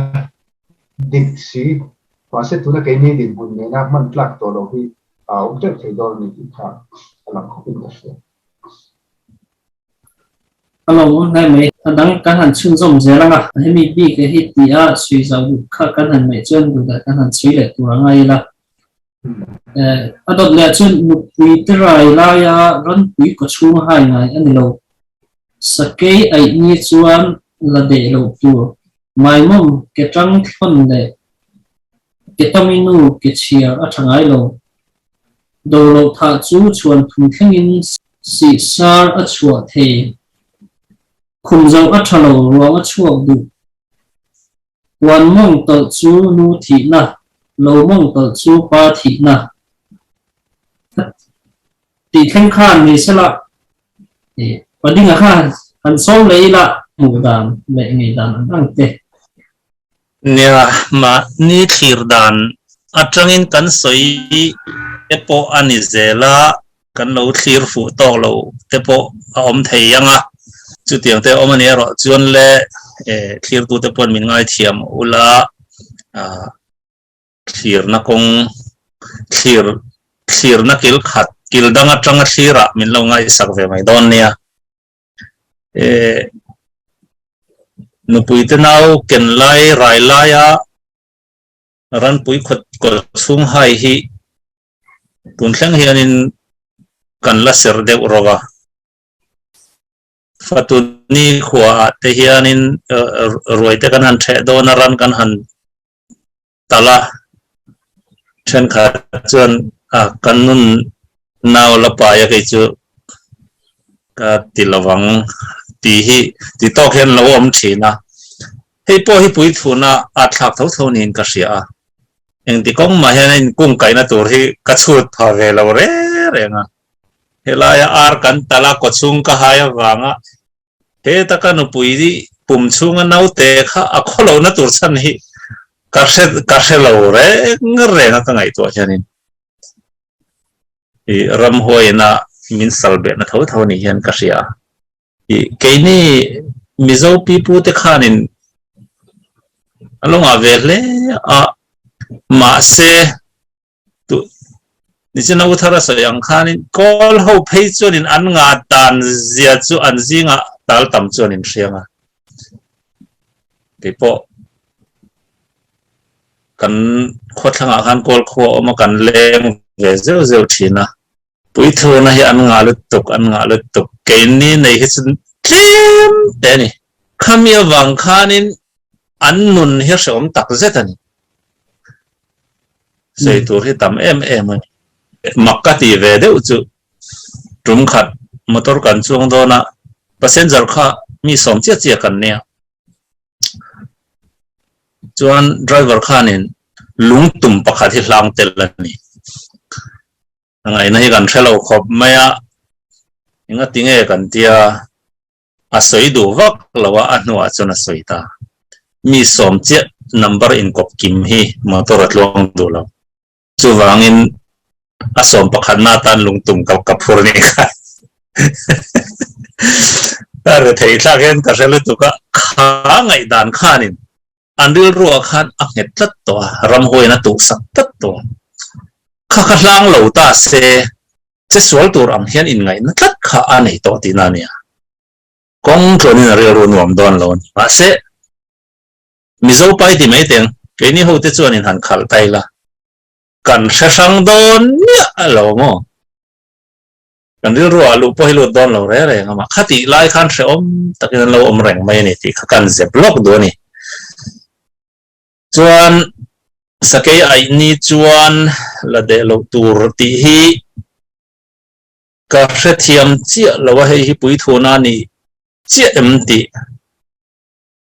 dik si, mahse tuna keini dinhmun nena hman tlak tawh loh hi a awm teuh thei dawn a ni tih kha a lang khawpin ka hria. A lo awm hle mai. A dang kan han chhunzawm zel ang a, hemi bik hi tia chhui zau duh kha kan han ngaih chuan duhdah kan han chhui leh tur a ngai ila. A dawt leh chuan nupui te rai laia ranpui kawchhung a hai ngai a ni lo. Sakei aih ni chuan la deh loh tur. Maimawm ke tang thlawn leh ke tami nu ke chhiar a tha ngai lo. Do loh thah chu chhuan thum thlengin sih sar a chhuah thei. Khum zoh a tha lo ruang a chhuak duh. Puan mawng tawlh chu nu thihna, lo mawng tawlh chu pa thihna. Tih thleng khan ni sela, Padinga kha han sawm leh ila hmuh dan leh ngei dan an ang te. Nia, mahni thlir dan atangin kan sawi te pawh a ni zel a, kan lo thlir fuh tawk lo te pawh a awm thei ang a, chutiang te awm a ni erawh chuan le thlirtu te pawhin min ngaithiam ula thlirna kawng thlir thlirna kil khat kil dang atanga thlirah min lo ngaihsak ve mai dawn nia. Nupui te nau ken lai rai laia ranpui khawt kawl chhung hai hi Tun thleng hianin kan la ser deuh rawk a, Fatuni khuaah te hianin ruai te kan han ṭheh dawn a, ran kan han talh a, ṭhenkhat chuan kan nun nau la pai a kei chu ka ti lo ang tih hi ti tawk hian lo awm ṭhin a, hei pawh hi puithuna a thlak tho tho niin ka hria a. Engti kawng mah hian a inkung kaihna tur hi ka chhut pha ve lo reng reng a. Helaia ar kan talh a, kawchhung ka hai avanga heta ka nupui pum chhunga naute kha a khawlohna tur chhan hi ka hre ka hre lo reng reng a ka ngaihtuah hianin i ramhuaiina min sal behna tho tho ni hian ka hria a. Keini Mizo pipu te khanin a lo ngah ve hle a, mahse tu nichina u thar a sawi ang khanin kawl ho phei chuanin an ngah dan zia chu an zingah tal tam chuan in hriang a, keipawh kan khawthlangah khan kawl khua a awm a kan leng ve zeuh zeuh thin a. Puithuna hi an ngah lutuk, an ngah lutuk. Keini nei hi chu tlem te a ni. Khami avang khanin an nun hi hrehawm tak zet a ni. Sawi tur hi tam em em a ni. Mak ka ti ve deuh chu tum khat motor kan chuang dawn a, passenger kha mi sawm chiah chiah kan nia. Chuan driver khanin lungtum pakhat hi hlang tel a ni. A ngaihna hi kan hre lo khawp mai a, engati nge kan tia a sawi duh vak lo a, a hnuah chuan a sawi ta. Mi sawm chiah number inkawp kim hi motor a tluang duh lo. Chuvangin a sawm pakhatna atan lungtum ka ka phur ni kha. Ka rethei thlak hian ka hre lutuk a, kha ngaihdan khanin An rilruah khan a nghet tlat tawh a, ramhuaiin a tuhsak tlat tawh a. Kha kha hlang lo ta se, che sual tur ang hian inngaihna tlat kha a nei tawh tihna a nia. Kawng tluanin a rilru nuam dawn lo a ni. Mahse, Mizo pai ti mai teng, keini hote chuan in han khalh ta ila, kan hre hrang dawn miah lo maw? Kan rilru ah luh pawh hi lut dawn lo reng reng a mah. Khatih lai khan hrehawm takin an lo awm reng mai a ni tih kha kan zep lawk duh a ni. Chuan sakei aih ni chuan la deh loh tur tih hi ka hrethiam chiah lo a, hei hi puithuna a ni chiah em tih.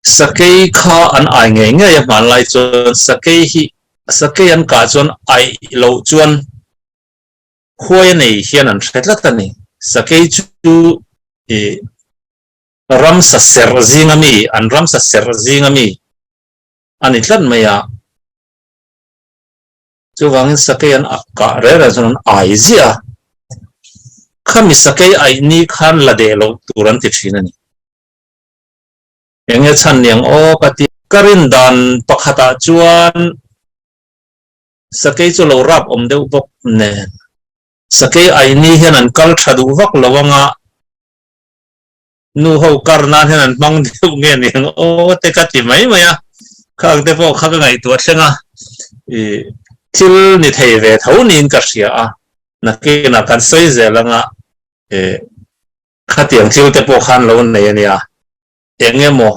Sakei kha an ai ngei ngei a hmanlai chuan sakei hi sakei an kah chuan aih loh chuan Khuai a nei hian an hre tlat a ni. Sakei chu i ramsa serh zinga mi, an ramsa serh zinga mi a ni tlat mai a. Chuvangin sakei an kah rel rel chuan an ai ziah a. Khami sakei aih ni khan la deh loh tur an ti thin a ni. Enge chhan niang aw ka ti. Ka rin dan pakhatah chuan sakei chu lo rap awm deuh bawk nen sakei aini hian an kal tha duh vak lo anga nu ho kar nan hian an hmang deuh nge niang aw te ka ti mai mai a, khang te pawh kha ka ngaihtuah thleng a, i thil ni thei ve tho niin ka hria a, nakinah kan sawi zel anga i khatiang thil te pawh khan lo nei a nia, eng emaw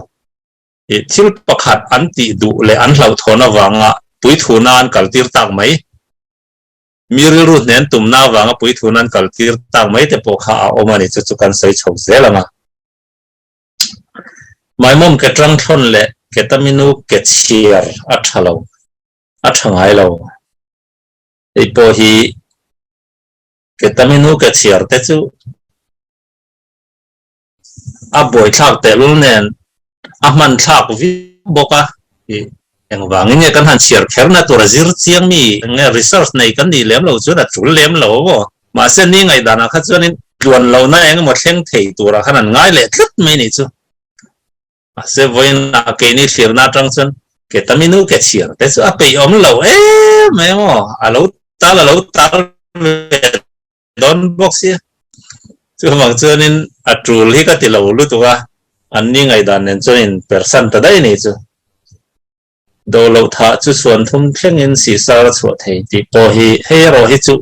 i thil pakhat an tih duh leh an hlauhthawn avanga puithuna an kaltir tak mai. Mi rilru hnen tumna avanga puithun an kaltir tak mai te pawh kha a awm a ni, chu chu kan sawi chho zel ang a. Maimawm ke tang thlawn leh ke taminu ke chhiar a tha lo, a tha ngai lo. Hei pawh hi ke taminu ke chhiar te chu a buaithlak tehlul nen a hman thlak viau bawk a, engvangin nge kan han chhiar kher na tur a zir chiang mi nge research nei kan nih lem lo chuan a tul lem lo aw. Mahse ni ngaihdanah kha chuanin tluan lohna eng emaw thleng thei turah khan an ngai leh tlat mai nih chu. Mahse vawiinah keini thlirna atang chuan ke taminu ke chhiar te chu a peih awm lo em em aw, a lo tal a lo tal ve dawn bawk sia. Chuvang chuanin a tul hi ka ti lo lutuk a, an ni ngaihdan nen chuan in persan ta daih ni chu. Do loh thah chu chhuan thum thlengin sihsar a chhuah thei tih pawh hi hei erawh hi chu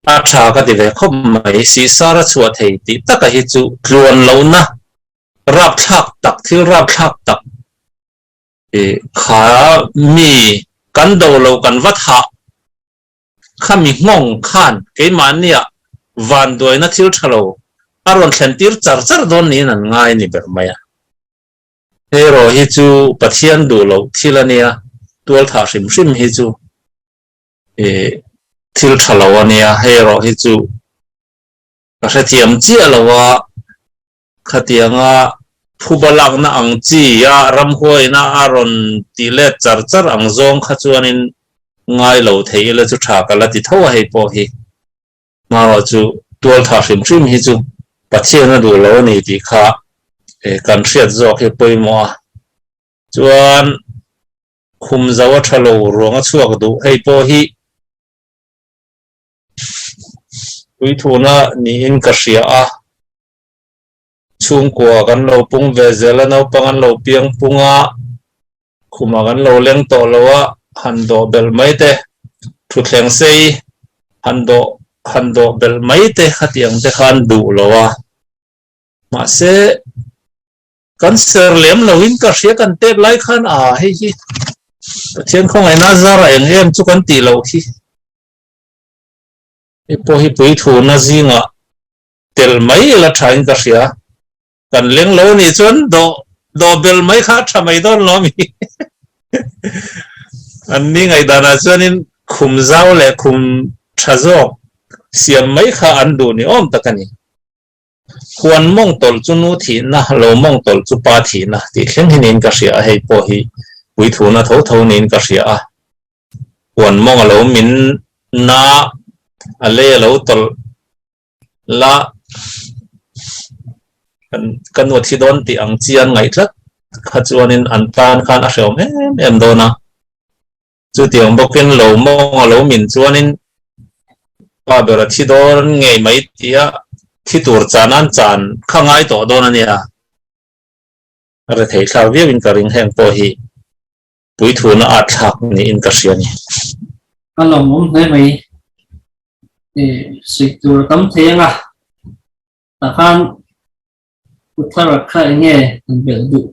a tha ka ti ve khawp mai. Sihsar a chhuah thei tih taka hi chu tluan lohna rapthlak tak, thil rapthlak tak kha mi kan do lo kan va thah Khami nghawng khan keimahnia vanduaina thil tha lo a rawn thlen tir char char dawn niin an ngai ni ber mai a. Hei erawh hi chu Pathian duh loh thil a nia, tualthah hrim hrim hi chu thil tha lo a nia, hei erawh hi chu ka hrethiam chiah lo a, Khatianga phuba lakna ang chi a ramhuaina a rawn ti let char char ang zawng kha chuanin ngai lo thei ila chu tha ka la ti tho a hei pawh hi. Hmarawh chu tualtha hrim hrim hi chu Pathian a duh lo a ni tih kha kan hriat zawk hi pawimawh a. Chuan khum zo a tha lo ruang a chhuak duh hei pawh hi puithuna niin ka hria a. Chhungkua kan lo pung ve zel a, naupang an lo piang pung a, khumah kan lo leng tawh lo a, han dawh belh mai te, thutthleng sei han dawh han dawh belh mai te khatiang te khan duh lo a. Mahse, kan ser lem loin ka hria kan tet lai khan a hei hi Pathian khawngaihna zara eng em chu kan tih loh khi. Hei pawh hi puithuna zingah tel mai ila tha in ka hria. Kan leng lo nih chuan dawh dawh bel mai kha a tha mai dawn lo ami. An ni ngaihdanah chuanin khum zau leh khum tha zawk siam mai kha an duh ni awm tak a ni. Huan mawng tawlh chu nu thihna, lo mawng tawlh chu pa thihna tih thleng hi niin ka hria a, hei pawh hi puithuna tho tho niin ka hria a. Huan mawng a lo min na, a lei a lo tawlh la, kan ka nu a thi dawn tih ang chi an ngaih tlat kha chuanin an tan khan a hrehawm em em dawn a. Chutiang bawkin lo mawng a lo min chuanin pa ber a thi dawn ngei mai tia thi tur chan an chan kha ngai tawh dawn a nia. A rethei thlak viauin ka ring heng pawh hi puithuna at thlak niin ka hria a ni. Ka lawmawm hle mai. Suih tur a tam thei ang a, tah khan Uthara kha enge an belh duh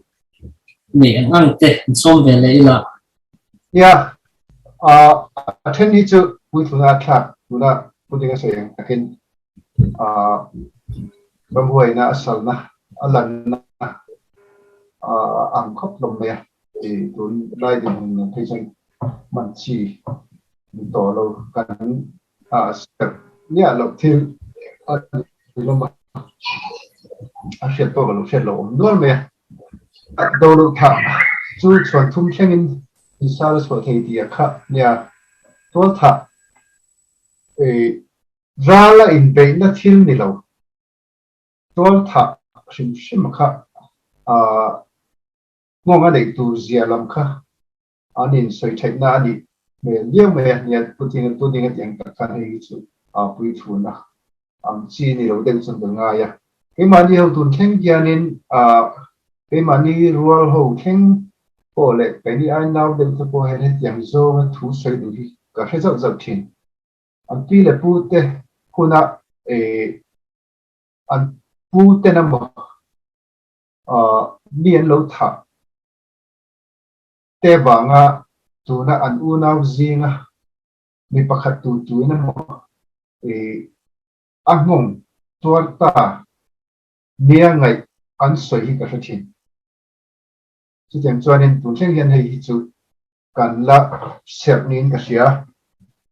nei ang ang te an sawm ve leh ila. Nia, a then hi chu puithuna a thlak tuna pudding a sawi ang takin ramhuaina a salna a lanna ang khawp hlawm mai a, tun lai dinhmun nen phei chuan hman chi ni tawh lo kan step miah loh thil a ni hlawm a, a hriat pawh ka lo hriat lo awm nual mai a. Do loh thah chu chhuan thum thlengin insal a chhuah thei tih a kha nia. Tual thah ral a inbeihna thil ni lo, tual thah hrim hrim a kha. Nghawng a neih tur zia lam kha an insawi theihna a nih hmel viau mai a, nia pudding pudding a tih ang tak khan hei hi chu a puithuna ang chi ni lo deuh chuan ka ngai a. Keimahni ho tun thleng hianin ah keimahni rual ho thleng pawh leh keini ai nau deuh te pawh hian hetiang zawnga thu sawi duh hi ka hre zauh zauh thin. An pi leh pu te huna eh an pu ten emaw ah mi an lo thah te vanga tuna an unau zinga mi pakhat tu tuin emaw ih a nghawng tuar ta nia ngaih an sawi hi ka hre thin. Chutiang chuanin tun thleng hian hei hi chu kan la serh niin ka hria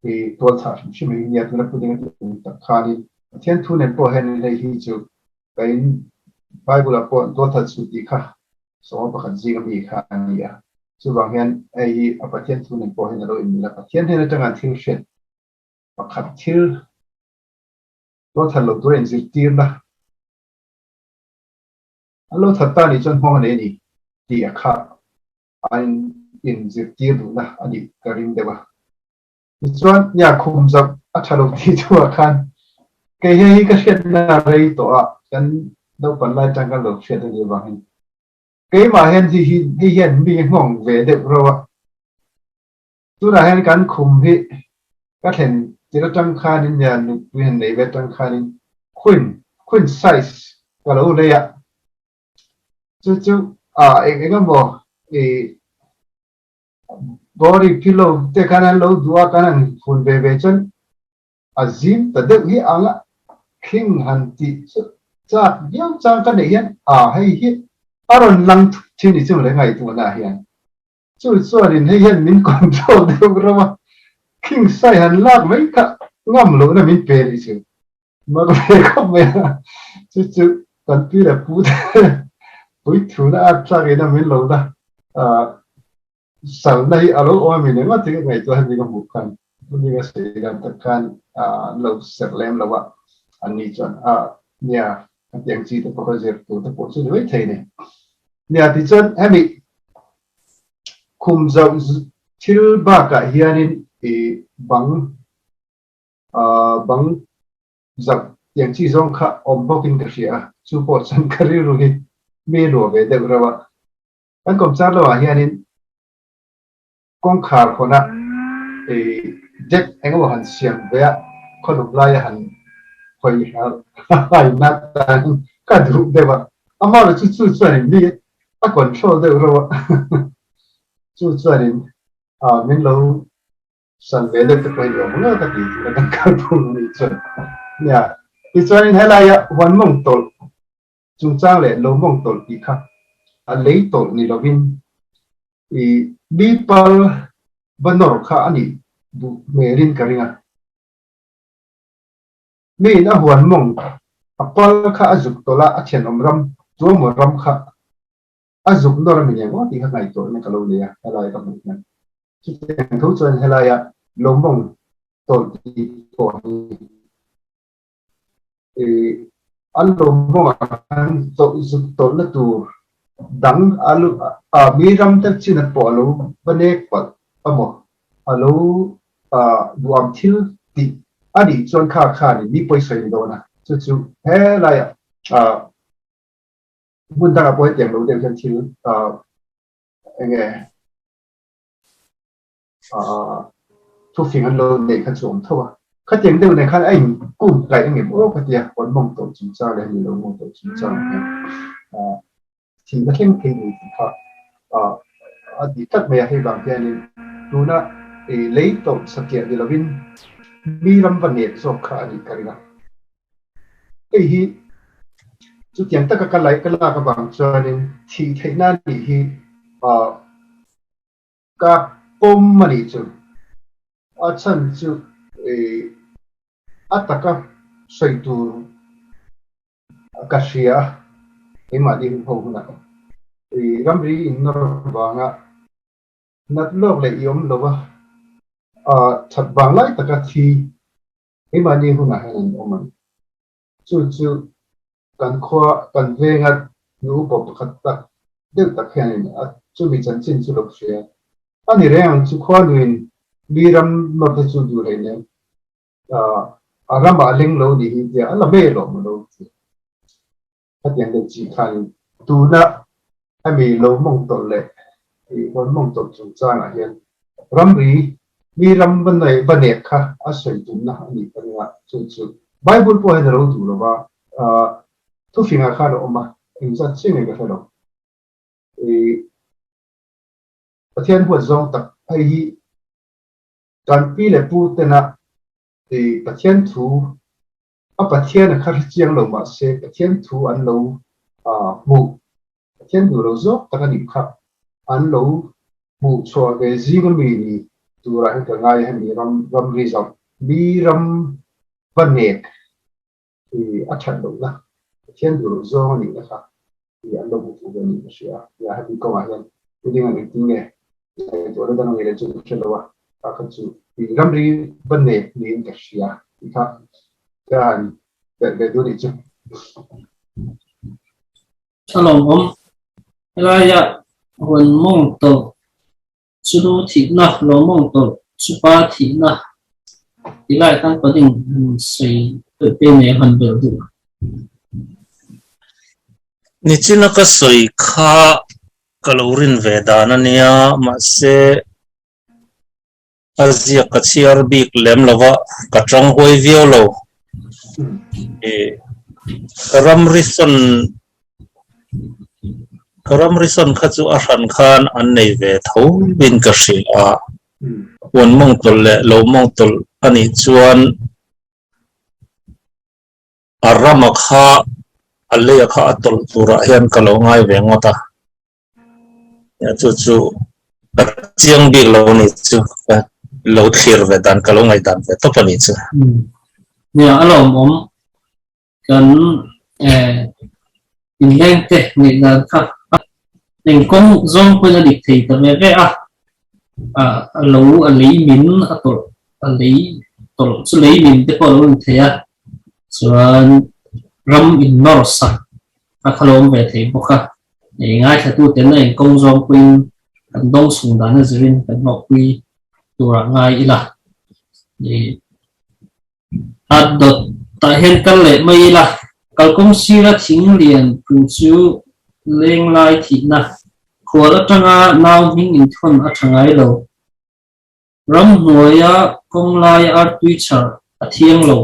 ih tual thah hrim hrim hi nia tuna pudding a tih tak khanin Pathian thu nen pawh hianin hei hi chu ka in Bible ah pawh tual that suh tih kha sawma pakhat zinga mi kha a ni a. Chuvang hian hei hi a Pathian thu nen pawh hian a lo inmil a, Pathian hnen atanga an thil hriat pakhat thil tual that lo tura inzirtirna an lo that ta nih chuan hmawng a nei a ni tih a kha an inzirtir duhna a nih ka ring deuh a. Tichuan, nia khum zauh a tha lo tih thuah khan kei hei hi ka hriatna rei tawh a, kan naupang lai atang kan lo hriat a nih avangin keimah hian hi hi hei hian mi nghawng ve deuh reuh a. Tunah hian kan khum hi ka thlen tir atang khanin nia nupui han nei ve atang khanin queen queen size ka lo lei a, chu chu ah eng eng emaw ih Body pillow te khan an lo duh a, kan han phun ve ve chuan a zim ta deuh hi ang a, thling han tih chu chak viau chang ka neih hian a hei hi a rawn lang thut thin ni chu le ngaihtuahna ah hian. Chu chuanin hei hian min control deuh reuh a, thling sai han lak mai kha ngam lohna min pe ni chu. Mak ve khawp mai a, chu chu kan pi leh pu te puithuna a tlakin a min lo la salna hi a lo awm a mi nen ngawt hi ka ngaihtuah hemi ka hmuh khan hemi ka sawi dan tak khan an lo serh lem lo a, an ni chuan a nia hetiang chi te pawh ka zir tur te pawh chu ni mai thei ni. Nia tichuan hemi khum zauh thil bakah hianin i bang bang zauh tiang chi zawng kha awm bawkin ka hria a, chu pawh chuan ka rilru hi mi luah ve deuh reuh a. Kan kawmchar lamah hianin kawngkhar hawnah deck engemaw han siam ve a, khawlum laia han hawi hlai nat tan ka duh deuh a, amaherawhchu chu chu chuanin mi a control deuh reuh a, chu chuanin min lo San ve deuh te pawh hi ni awm ngawt a ti tih kan kal phung a nih chuan. Nia, tichuanin helaia huan mawng tawlh chungchang leh lo mawng tawlh tih kha a lei tawlh ni lovin i mi pal va nawr kha a nih duh hmelin ka ring a. Miin a huan mawng a pal kha a zuk tawlh a, a thianawm ram tuamaw ram kha A zuk nawr a mi nen aw tih kha ngaihtuahna ka lo nei a, helai ka hmuh hian. Chutiang tho chuan helaia lawmawng tawlh tih pawh hi ih an lawmawngah khan tawlh zuk tawlhna tur dang a lu a mi ram te chin a pawh a lo va nek palh emaw a lo ah duham thil tih a nih chuan kha khanin mi pawisawi ni dawn a, chu chu helaiah ah Hmun dangah pawh hetiang lo deuh hian thil eng nge thufing an lo neih kha chu awm tho a. Khatiang deuh nen khan a in kum kaih ang em aw ka tia, huan mawng tawh chungchang leh hemi lo mawng tawh chungchang hian thihna thleng thei ni tih kha a ti tlat mai a. Hei vang hianin tuna lei tawh satliah ni lovin mi ram va nek zawk kha a nih ka ring a. Hei hi chutiang taka ka laih ka lak avang chuanin thih theihna nih hi ka pawm a nih chu. A chhan chu a taka sawi tur ka hria a, keimahni hun ho hunah ramri innawr vanga nat lawk leh i awm lo a, that vang lai taka thi Keimahni hunah hian an awm a ni. Chu chu kan khua, kan venga nu upa pakhat tak deuh tak hianin a chumi chanchin chu lo hria a ni reng ang chu khuanuin mi ram nawr te chu duh rei lem a ramah a leng lo ni hi tia a la mai alawm a lo ti. Khatiang deuh chi khanin tuna hemi lo mawng tawlh leh i huan mawng tawlh chungchangah hian ramri mi ram va nei va nek kha a sawi tumna a nih ka ring a, chu chu Bible pawh hian a lo duh lo va, thufingah khan a awm a, engzat chiah nge ka hre lo. I Pathian huat zawng tak hei hi kan pi leh pu tena i Pathian thu A Pathian a kha hre chiang lo mah se Pathian thu an lo hmuh, Pathian duh lo zawk tak a nih kha an lo hmuh chhuah ve zing ami ni turah hian ka ngai a hemi ram ramri zawng mi ram va nek hi a that lohna Pathian duh loh zawng a nihna kha hi an lo hmu fuh ve niin ka hria a, nia hemi kawngah hian building an engtin nge ngaihtuah na dang a ngei leh chu ka hre lo a, tah kha chu ramri va nek niin ka hria tih kha ka han belh ve duh a nih chu. A lawmawm, helaia huan mawng tawlh chu nu thihna, lo mawng tawlh chu pa thihna ti lai tan panin han sawi deuh te nei a han belh duh. Nichina ka sawi kha ka lo rin ve dan a nia, mahse a ziak ka chhiar bik lem lo va, ka tang huai viau lo. Ka ramri sawn ka ramri sawn kha chu a hran khan an nei ve tho in ka hria a, huan mawng tawlh leh lo mawng tawlh a nih chuan a rama kha a leia kha a tawlh turah hian ka lo ngai ve ngawt a. Chu chu ka chiang bik lo a ni chu ka lo thlir ve dan ka lo ngaihdan ve tawp a ni chu. Nia a lawmawm kan inleng te ngaihdan kha engkawng zawng pawhin a dik thei ta ve ve a, a lo a lei min a tawlh a lei tawlh chu lei min te pawh a lo ni thei a chuan ram innawr sak a kha lo awm ve thei bawk a. Ei ngaithla ten a inkawng zawng puiin kan dawng chhung dan a zirin kan hlawhpui turah ngai ila. A dawt tah hian kal leh mai ila. Kalkawng sira thing lian phu chu leng lai thihna khual atanga nau hming inthawn a tha ngai lo. Ramhnuaia kawng laia artui chhar a thiang lo.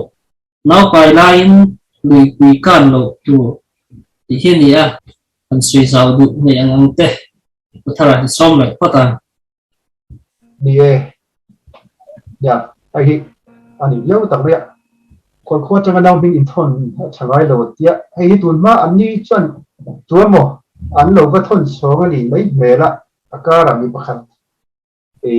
Naupai laiin luipui kan loh tur tih hi a ni a, kan sawi zau duh ngei ang ang te Pu Thara hi sawm leh phawt a. Ni e, nia, hei hi a ni viau tak mai a, khualkhua atanga nau hming inthawn a tha ngai lo a tia, hei hi tun hma an ni chuan tu emaw an lo va thawn chhawng a nih mai hmel a, a karah mi pakhat I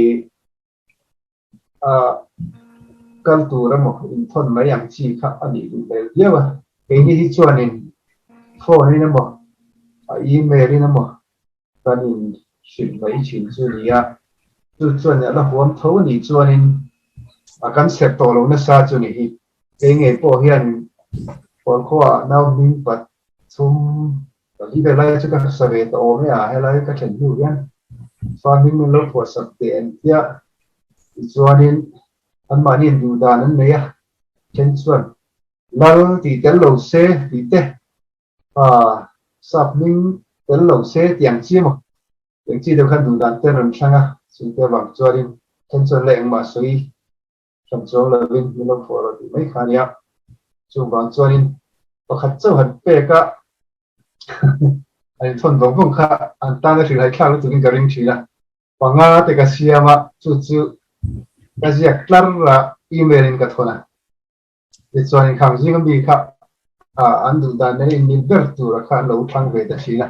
kal tur emaw inthawn mai ang chi kha a nih duh hmel viau a. Keini hi chuanin phone in emaw email in emaw kan inhrilh mai thin chu a ni a. Chu chuan a la huam tho a nih chuanin a kan serh tawh lo nasa chu a ni hi. Kei ngei pawh hian Kawlkhuaah nau hming pathum Ka hi ve lai chu ka hsa ve ta awm e a, helai ka thlen hnu hian fa hming min lo phuah sak teh an tia. Tichuanin anmahni in duh dan an nei a, then chuan Lal tih tel lo se tih te, sap hming tel lo se tih ang chi emaw tih ang chi deuh khan duh dan te an rawn hrang a, chungte avang chuanin then chuan la engmah sawi Hran chuang lovin min lo phuah rawh tih mai kha a nia. Chuvang chuanin pakhat chauh han pek a, an inthawn vawng vawng kha an tan a hrilhai thlak lutukin ka ring thin a. Panga te ka siam a, chu chu ka ziak tlar a, email in ka thawn a. Tichuanin khang zinga mi kha an duh dan nen inmil ber tura kha an lo thlang ve ta thin a.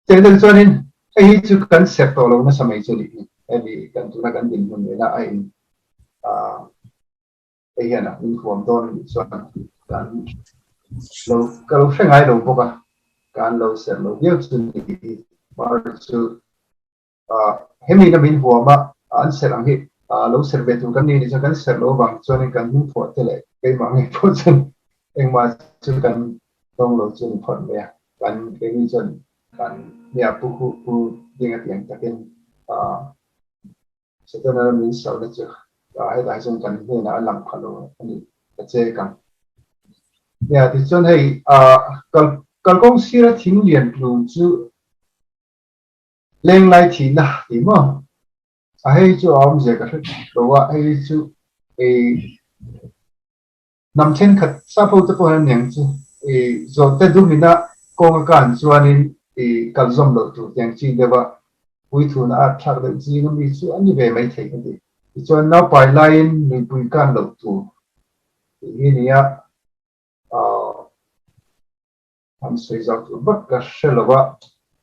Chengdang chuanin hei hi chu kan serh tawh lo nasa mai chu a nih hi. Hemi kan tuna kan dinhmun nena a in hei hian a min huam dawn a nih chuan kan lo ka lo hre ngai lo bawk a, kan lo serh lo viau chu a nih hi. Mar chu hemi na min huam a, an serh ang hi lo serh ve tur kan ni nih chuan kan serh lo avang chuanin kan hming phuah te leh keimah ngei pawh chuan engmah chu kan tawng lo chu a ni phawt mai a. Kan keini chuan Kan nia pu hu pu ding a tiang takin Setana ram min sohna chu hetah hi chuan kan hnenah a lang pha lo a ni ta chek ang. Nia tichuan hei kal kalkawng sira thing lian tlun chu lenglai thihna tih maw? A hei chu a awmzia ka hre lo a, hei chu ei Hnam thenkhat sap ho te pawh hian aniang chu i zawhte dumina kawng a kan chuanin i kal zawm loh tur tiang chi deuh a puithuna a thlak deuh zing ami chu a ni ve mai thei ka ti. Tichuan naupai laiin nuipui kan loh tur tih hi nia aah han sawi zau tur vak ka hre lo a,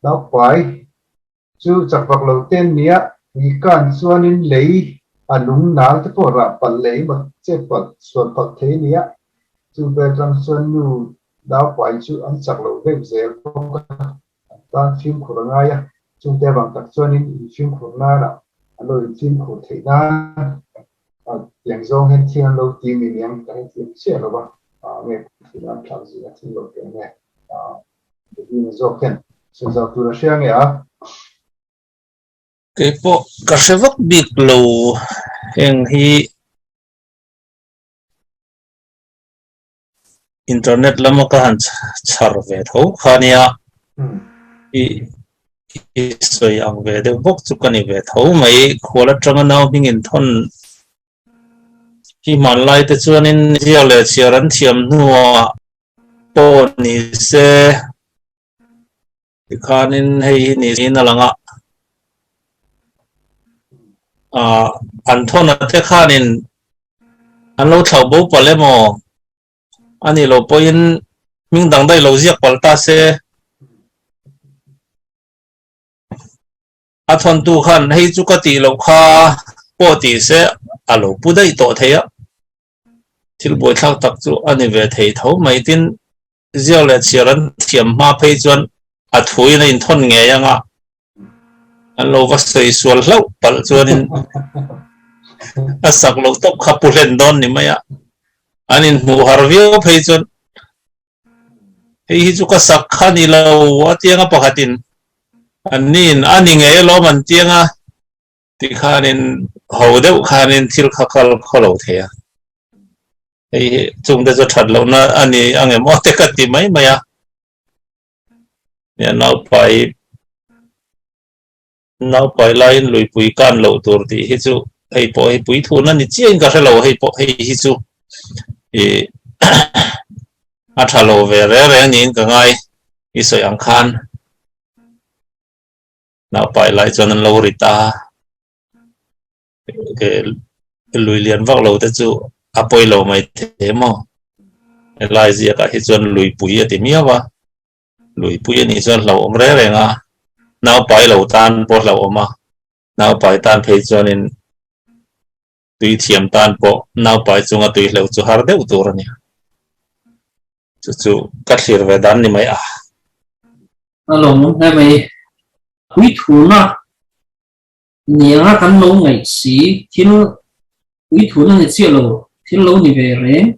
naupai Chu chak vak lo te nia ui kan chuanin lei a lung nal te pawh rah palh leh emaw chet palh sual palh thei nia. Chu vel tang chuan nu naupai chu an chak lo deuh zel bawk a, an tan fimkhur a ngai a. Chungte avang tak chuanin infimkhur nanah an lo infimkhur theih nan a tiang zawng hian thil an lo ti mi niang ka hrethiam chiah lo va, nge thil an thlak zing a thil lo te nge. Ni zawk hian sawi zau tur a hria nge a? Kei pawh ka hre vak bik lo heng hi internet lama ka han chhar ve tho kha nia i i sawi ang ve deuh bawk chu ka ni ve tho mai khual atanga nau hming inthawn hi hmanlai te chuanin ziak leh chhiar an thiam hnuah pawh ni se tikhanin hei hi ni in a lang a ah an thawn a te khanin an lo thlauh bo palh emaw a nih loh pawhin hming dang daih lo ziak palh ta se. A thawntu khan hei chu ka tih loh kha pawh ti se a lo pu daih tawh thei a, thil buaithlak tak chu a ni ve thei tho mai. Tin, ziak leh chhiar an thiam hma phei chuan a thuin a inthawn ngei ang a, an lo va sawi sual hlauh palh chuanin a sak loh tawp kha pu hlen dawn ni mai a, an inhmuh har viau phei chuan Hei hi chu ka sak kha ni lo a tianga pakhatin an niin a ni ngei alawm an tianga tikhanin ho deuh khanin thil kha kal khaw lo thei a. Hei hi chungte chu that lohna a ni angem aw te ka ti mai mai a. Nia naupai naupai laiin luipui kan loh tur tih hi chu hei pawh hei pui thun a ni chiahin ka hre lo hei pawh hei hi chu ih a tha lo ve reng reng niin ka ngai i sawi ang khan naupai lai chuan an lo ri ta lui lian vak lo te chu a pawi lo mai thei maw helai ziakah hi chuan luipui a ti miau a. Luipui a nih chuan hlauhawm reng reng a, naupai lo tan pawh hlauhawm a, naupai tan phei chuanin tui thiam tan pawh naupai chunga tui hleuh chu har deuh tur a ni. Chu chu ka thlir ve dan ni mai a. A lawmawm hle mai. Puithuna nianga kan lo ngaih si thil puithuna ni chiah lo thil lo ni ve reng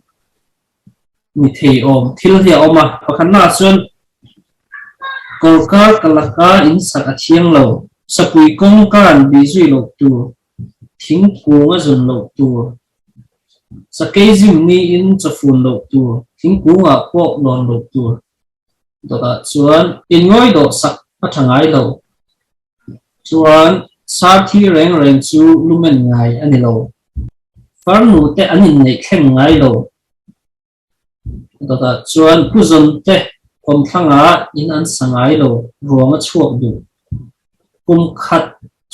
ni thei awm thil hi a awm a pakhatnaah chuan kawrkar ka laka in sak a thiang lo sapui kawngka an bih zui loh tur thingkung a zun loh tur sakei zim niin chawfun loh tur thingkungah pawh lawn loh tur dawtah chuan inngawi dawh sak a tha ngai lo. Chuan sarthi reng reng chu lumen ngai a ni lo. Farnu te an inneih thleng ngai lo. Dawtah chuan puzawn te kawmthlangah in an sa ngai lo, ruang a chhuak duh. Kum khat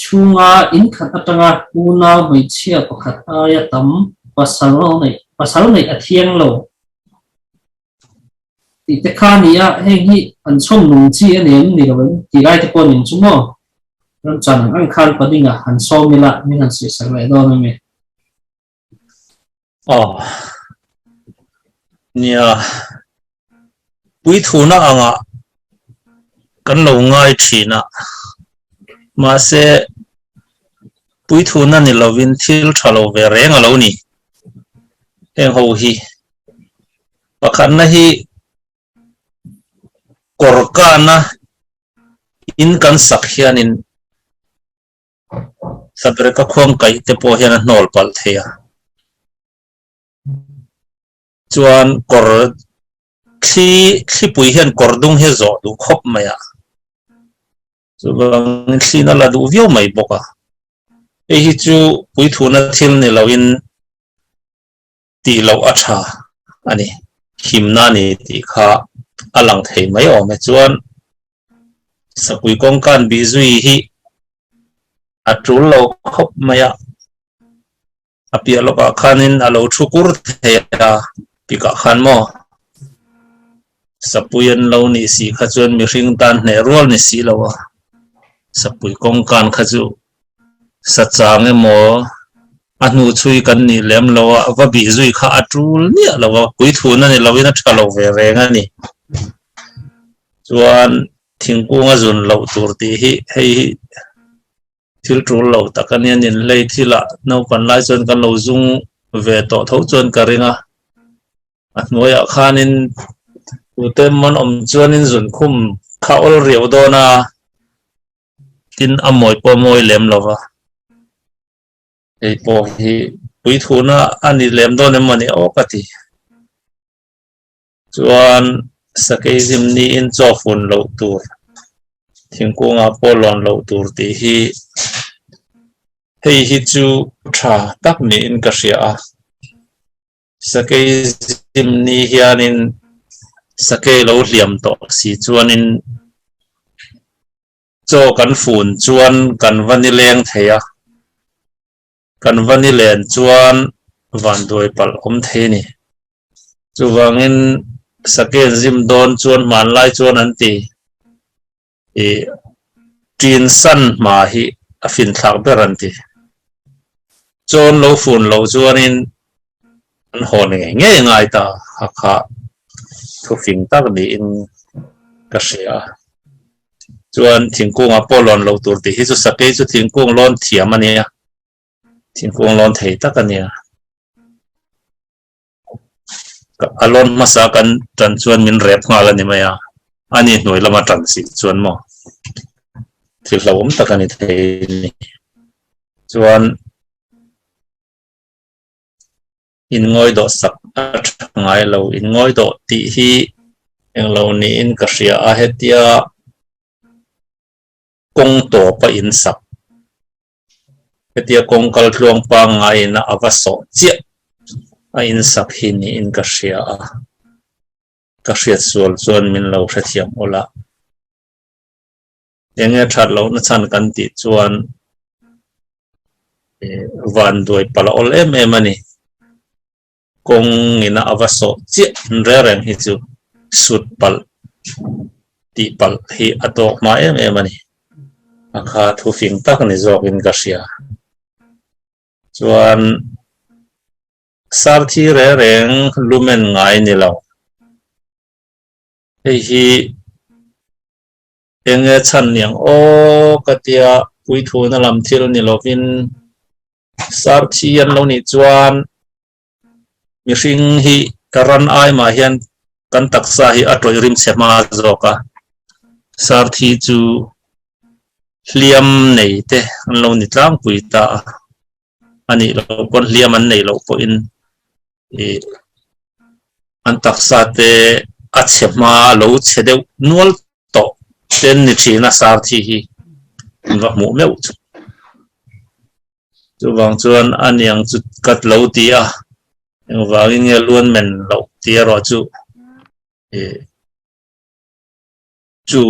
chhunga in khat atanga unau hmeichhia pakhat aia tam pasal neih a thiang lo. Tih te kha a ni a, heng hi an chhawm nung chi a ni em ni lo em tih lai te pawh ning chu maw? Ramchan ang ang khan padinga han sawm ila min han sawisak leh dawn a mi? Aw nia, puithuna angah kan lo ngai thin a, mahse puithuna ni lovin thil tha lo ve reng a lo ni heng ho hi. Pakhatna hi kawr kana In kan sak hianin Sabreka khuang kaih te pawh hian a hnawl palh thei a. Chuan kawr thli thlipui hian kawr dung hi a zawh duh khawp mai a. Chuvangin thlin a la duh viau mai bawk a. Hei hi chu puithuna thil ni loin tih loh a tha a ni. Himna a ni tih kha a lang thei mai awm e. Chuan Sapui kawngkan bih zui hi a tul lo khawp mai a. A piah lawkah khanin a lo thu kur thei a, tikah khan maw Sapui an lo nih si kha chuan mihring tan hneh rual ni si lo a. Sapui kawngkan kha chu sa chang emaw a hnu chhui kan nih lem lo a, va bih zui kha a tul miah lo a, puithuna ni loin a tha lo ve reng a ni. Chuan thingkung a zun loh tur tih hi hei hi thil tul lo tak a nia, nin hlei thilah naupan lai chuan kan lo zung ve tawh tho chuan ka ring a. A hnuaiah khanin tute man awm chuanin zunkhum kha awl riau dawn a. Tin, a mawi pawh a mawi lem lo va, hei pawh hi puithuna a ni lem dawn em mawni aw ka ti. Chuan Sakeizim niin chaw fun loh tur, thingkungah pawh lawn loh tur tih hi hei hi chu tha tak niin ka hria a. Sakeizim ni hianin sakei lo hliam tawh si chuanin Chaw kan fun chuan kan va nileng thei a, kan va nilen chuan vanduai palh awm thei a ni. Chuvangin Saken zim dawn chuan hmanlai chuan an ti, Ih, ṭin san hma hi a finthlak ber an ti. Chawn lo fun loh chuanin an hawn ngei ngei ngai ta a kha thufing tak niin ka hria. Chuan thingkungah pawh lawn lo tur tih hi chu sakei chu thingkung lawn thiam a nia, thingkung lawn thei tak a nia. A lawn hmasa kan tan chuan min rep nghal a ni mai a, a ni hnuai lama tan si chuan maw thil hlauhawm tak a ni thei a ni. Chuan In ngawi dawh sak a tha ngai lo. In ngawi dawh tih hi englo niin ka hria a, hetia kawng tawp a in sak, hetia kawng kal tluang pangngaiin a va sawh chiah a in sak hi niin ka hria a, ka hriat sual chuan min lo hrethiam awlh a. Enge that lohna chhan kan tih chuan van duai palh a awl em em a ni. Kawng ina a va sawh chiah in reng reng hi chu sut palh tih palh hi a tawk hma em em a ni. A kha thu fing tak ni zawkin ka hria. Chuan sarthi reng reng lumen ngai ni lo. Hei hi Enge chhan niang aw ka tia puithuna lam thil ni lovin sarthi an lo nih chuan mihring hi ka ran ai mah hian kan taksa hi a tawih rim chhe hma zawk a, sarthi chu hliam nei te an lo ni tlangpui ta a, a nih loh pawn hliam an neih loh pawhin ih an taksa te a chhe hma a lo chhe deuh nual tawh ten ni thin a sarthi hi an va hmuh meuh chu. Chuvang chuan a niang chu ka lo ti a, engvangin nge luan men loh tih erawh chu ih chu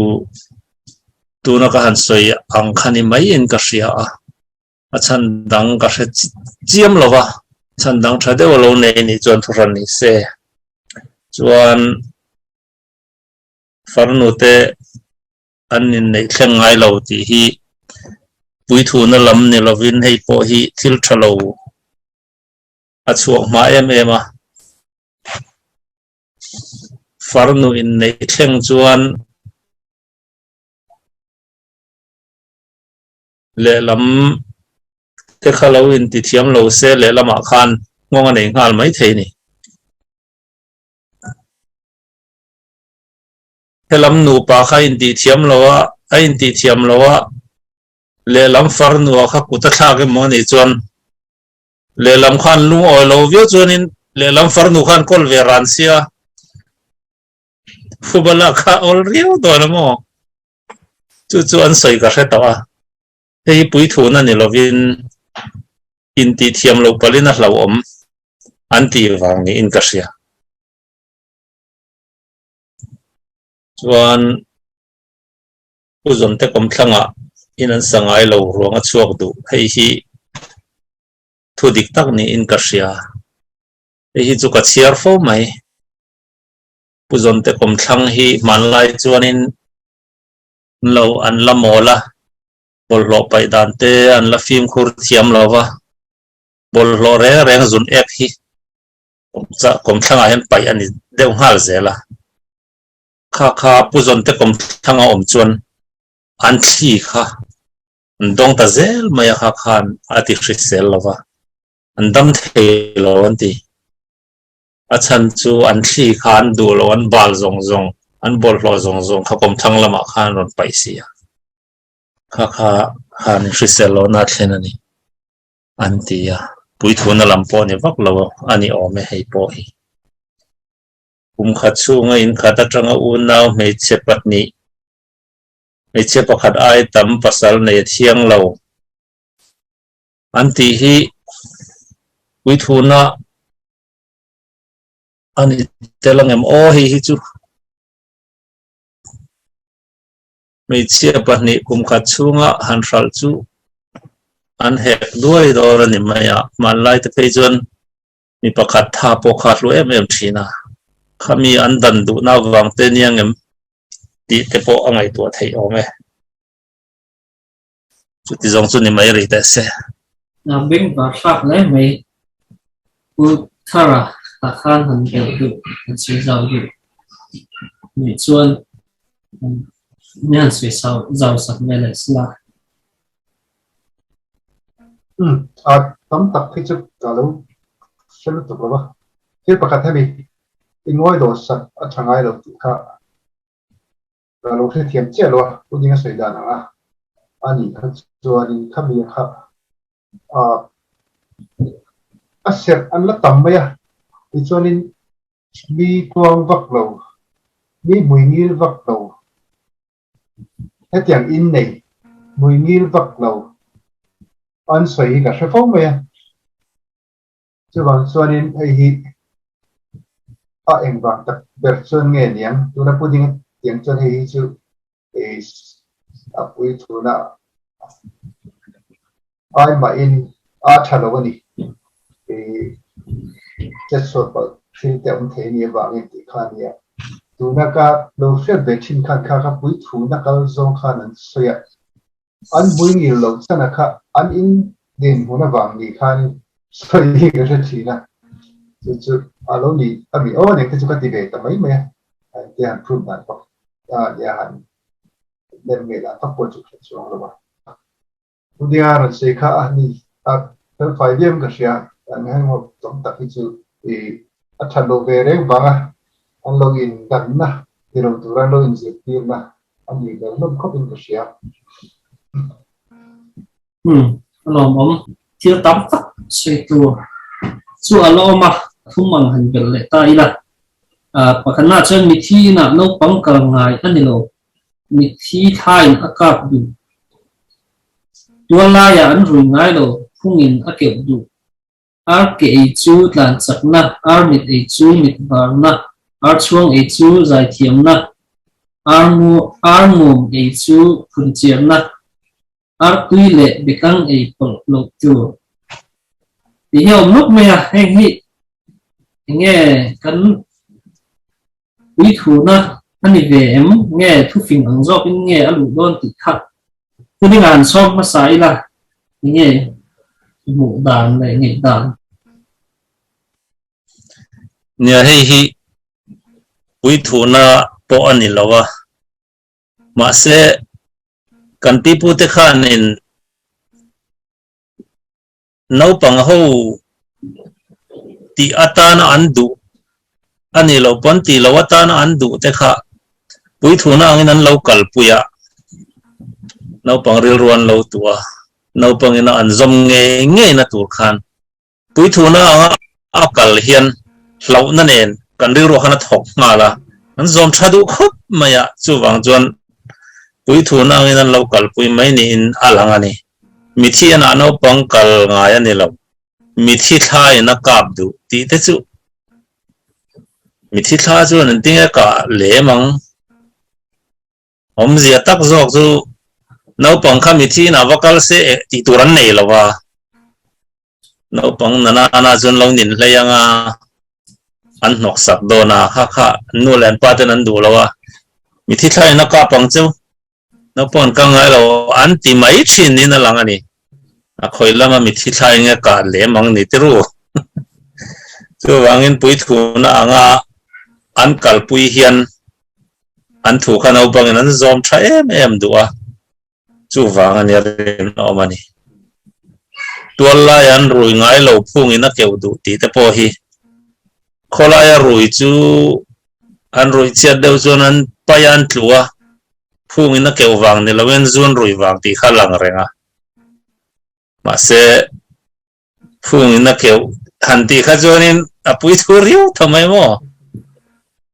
tuna ka han sawi ang kha ni maiin ka hria a. A chhan dang ka hre chiam lo va, chhan dang tha deuh a lo nei nih chuan thuhran ni se. Chuan farnu te an inneih thleng ngai lo tih hi puithuna lam ni lovin hei pawh hi thil tha lo a chhuak hma em em a. Farnu inneih thleng chuan Lehlam te kha lo inti thiam lo se lehlamah khan nghawng a nei nghal mai thei a ni. Helam nupa kha a intih thiam lo a, a intih thiam lo a, lehlam farnua kha kut a thlak emaw anih chuan lehlam khan lungawi lo viau chuanin lehlam farnu khan kawl ve ran sia Fubala kha awl riau dawn a maw? Chu chu an sawi ka hre tawh a, hei hi puithuna ni lovin intih thiam loh palhin a hlauhawm an tih vang niin ka hria. Chuan Pu Zawmte kawmthlangah in an sa ngai lo ruang a chhuak duh, hei hi thu dik tak niin ka hria. Hei hi chu ka chhiar fo mai. Pu Zawmte kawmthlang hi hmanlai chuanin lo an la mawl a, bawlhhlawh paih dan te an la fimkhur thiam lo va, bawlhhlawh reng reng zun ek hi kawmthlangah hian paih a ni deuh nghal zel a. Kha kha Pu Zawmte kawmthlanga awm chuan an thli kha an dawng ta zel mai a, kha khan a ti hrisel lo va, an dam thei lo an ti. A chhan chu an thli kha an duh lo, an bal zawng zawng, an bawlhhlawh zawng zawng kha kawmthlang lamah khan an rawn paih si a. Kha kha khan hrisel lohna a thlen a ni an ti a. Puithuna lam pawh ni vak lo a ni awm e hei pawh hi. Kum khat chhunga inkhat atanga unau hmeichhe pahnih, hmeichhe pakhat ai tam pasal nei a thiang lo an tih hi puithuna a ni tel angem aw hei hi chu hmeichhia pahnih kum khat chhunga han hralh chu an hek duai dawn a ni mai a, hmanlai te phei chuan mi pakhat tha pawh kha a hlu em em thin a, khami an dan duhna avang te nia ngem tih te pawh a ngaihtuah theih awm e. Chuti zawng chu ni mai rih teh se. A beng var hlak hle mai. Pu Thara tah khan han belh duh, han sawi zau duh nih chuan mi han sawi zau sak ve leh sela. Umm, a tam tak hi chu ka lo hre lutuk lo va. Thil pakhat hemi i ngawi dawh sak a tha ngai lo tih kha Ka lo hrethiam chiah lo a, u ding a sawi dan ang a, a nih kha chuanin khami kha ah a serh an la tam mai a, tichuanin mi tuang vak lo, mi hmui ngil vak lo, hetiang in nei hmui ngil vak lo an sawi hi ka hre fo mai a. Chuvang chuanin hei hi a engvang tak ber chuan nge niang? Tuna pudding a tiang chuan hei hi chu a pui thuna ai mahin a tha lo a ni. Chetsual palh thil te awm thei a nih avangin tih kha a nia. Tuna ka lo hriat ve thin khan kha kha pui thuna kal zawng khan an sawi a. An hmui ngil loh chana kha an in dinhmun avang ni khan sawi hi ka hre thin a, chu chu a lo ni a mi aw nen te chu ka ti ve ta mai mai a, tia han prove dan vak a nia han lem ngei dan vak pawh chu ka hre chuang lo a. Punia rawn sawi kha a ni a fel fai viau in ka hria, an hengawp tam tak hi chu i a that loh ve reng vang a an lo in danna ti lo tura an lo inzirtirna A nih ber hlawm khawp in ka hria. Umm, a lawmawm. Thil tam tak sawi tur chu a la awm a, thum ang han belh leh ta ila. Pakhatnaah chuan mithi inah naupang kal ngai a ni lo, mithi thlaiin a kap duh. Tual laiah an rui ngai lo, phungin a keuh duh. Ar ke ei chu tlan chakna, ar mit ei chu mit varna, ar chhuang ei chu zaithiamna, ar mu ar mum ei chu phunchiarna, ar tui leh bekang ei pawlh loh tur. Tih hi a awm nawk mai a, heng hi enge kan puithuna a ni ve em? Nge thufing ang zawkin nge a luh dawn tih kha Thuning ah an sawm hmasa ila enge hmuh dan leh ngeih dan? Nia hei hi puithuna pawh a ni lo a, mahse kan pipute khanin Naupang ho tih atana an duh a nih loh pawn tih loh atana an duh te kha Puithuna angin an lo kalpui a, naupang rilru an lo tuh a, naupangina an zawm ngei ngeina tur khan Puithuna anga a kal hian hlauhna nen kan rilru khan a thawk nghal a, an zawm tha duh khawp mai a, chuvang chuan Puithuna angin an lo kalpui mai niin a lang a ni. Mithi anah naupang kal ngai a ni lo, mithi thla in a kap duh tih te chu mithi thla chuan an tinge kah lem ang. Awmzia tak zawk chu naupang kha mithi inah va kal se eh tih tur an nei lo a, naupang nana nana chuan lo nin hlei ang a, an hnawk sak dawn a, kha kha nu leh an pa ten an duh lo a, mithi thla in a kap ang chu naupang an kal ngai lo an ti mai thin niin a lang a ni. A khawi lama mithi thla eng nge kah lem ang ni tiru. Chuvangin puithuna anga an kalpui hian An thu kha naupangin an zawm tha em em duh a, chuvang a nia rinawm a ni. Tual lai an rui ngai lo phungin a keuh duh tih te pawh hi khawlaia rui chu an ruih chhiat deuh chuan an pai a an tlu a, phungin a keuh vang ni loin zun rui vang tih kha a lang reng a. Mahse. Phungin a keuh han tih kha chuanin a pui thu riau tho mai maw?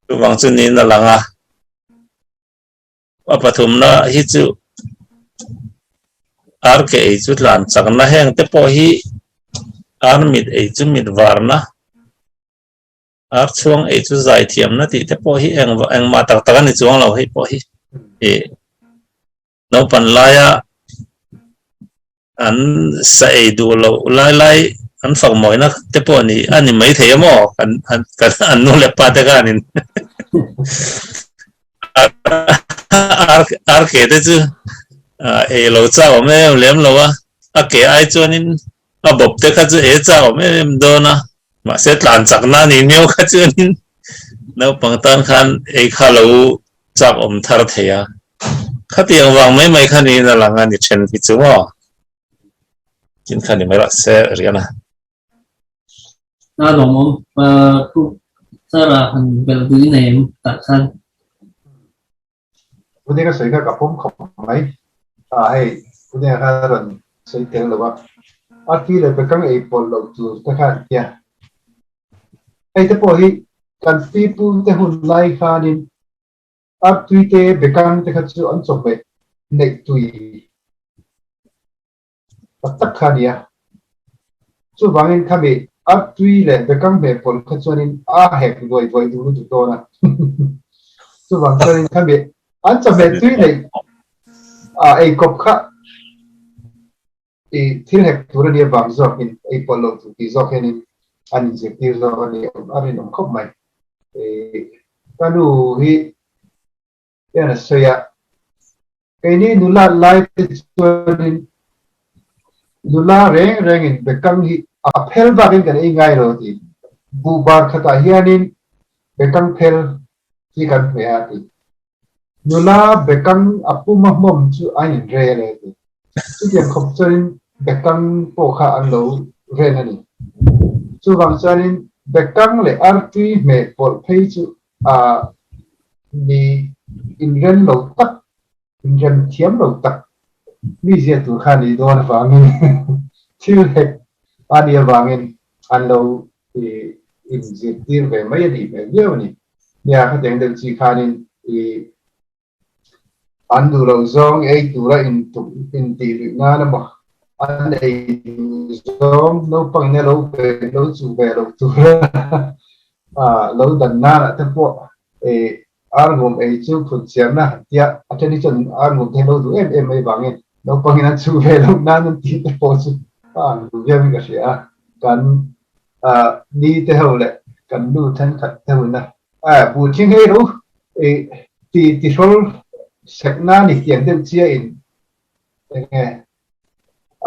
Chuvang chu niin a lang a, a pathumna hi chu ar ke ei chu tlan chakna heng te pawh hi ar mit ei chu mit varna, ar chhuang ei chu zai thiamna tih te pawh hi eng engmah tak tak a ni chuang lo hei pawh hi. Naupan laia an sa ei duh loh lai lai an fak mawina te pawh ni a ni mai thei a maw kan an kan an nu leh pa te khanin ar ar ke te chu ei lo chak awm em lem lo a a ke ai chuanin a bawp te kha chu ei chak awm em em dawn a mahse tlan chakna a ni miau kha chuanin naupang tan khan ei kha lo chak awm thar thei a, khatiang vang mai mai kha niin a lang a ni then hi chu maw? Tin kha ni mai rawh se rian a. A lawmawm pu Sara han belh duh i nei em tah khan. Pu Denga sawi kha ka pawm khawp mai. A hei Pu Denga kha a rawn sawi tel lo a, a ti leh bekang ei pawlh loh tur te kha an tia. Hei te pawh hi kan pipu te hun lai khanin artui te bekang te kha chu an chawhmeh neih tui tak tak kha a ni a. Chuvangin khami artui leh bekang hmeh pawlh kha chuanin a hek vuai vuai duh lutuk dawn a. Chuvang chuanin khami an chawhmeh tui neih eikawp kha I thil hek tur a nia vang zawkin ei pawlh loh tur tih zawk hianin an inzirtir zawk a ni a rinawm khawp mai. I ka nu hi hian a sawi a, keini nula lai te chuanin nula reng rengin bekang hi a phel bakin kan ei ngai lo a ti. Buhbar khatah hianin bekang phel hi kan hmeh a ti. Nula bekang a puma hmawm chu a inrel e ti. Chutiang khawp chuanin bekang pawh kha an lo ren a ni. Chuvang chuanin bekang leh artui hmeh pawlh phei chu a mi inrem lo tak, inrem thiam lo tak mi zia tur kha a nih dawn avangin thil hek a nih avangin an lo inzirtir ve mai a nih hmel viau a ni. Nia khatiang deuh chi khanin i an duh loh zawng ei tura intuk intih luih nan emaw an ei duh zawng naupangin a lo ve lo chuh ve loh tura lo dan nanah te pawh i arngum ei chu phun chiahna han tia a then hi chuan arngum te hi lo duh em em mai vangin naupangin an chuh ve loh nan an tih te pawh chu a ang duh viauin ka hria a kan ni te ho leh kan nu thenkhat te hun a bu thing hei ro i ti ti hrawl sek na ni tiang deuh chia in enge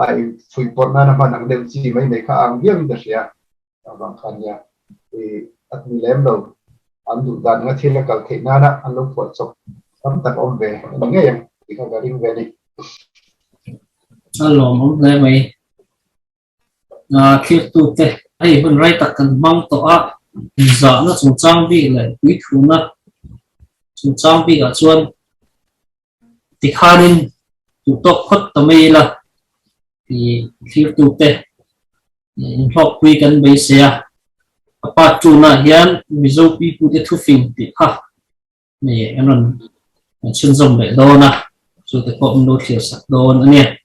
a in fuih pawrh nana hman ang deuh chi mai mai kha ang viau in ka hria avang khan nia i a tui lem lo an duh dan anga thil a kal theih nana an lo phuah chawp tam tak awm ve a ni ngei ang tih kha ka ring ve a ni. A lawmawm hle mai. Thirtute hei hun rai tak kan hmang tawh a, zahna chungchang bik leh puithuna. Chungchang bikah chuan tikhanin duhtawk phawt ta mai ila tih thlirtute inhlawkpui kan beisei a. A part two-naah hian Mizo pipute thufing tih kha an rawn chhunzawm leh dawn a, chute pawh min lo thlir sak dawn a nia.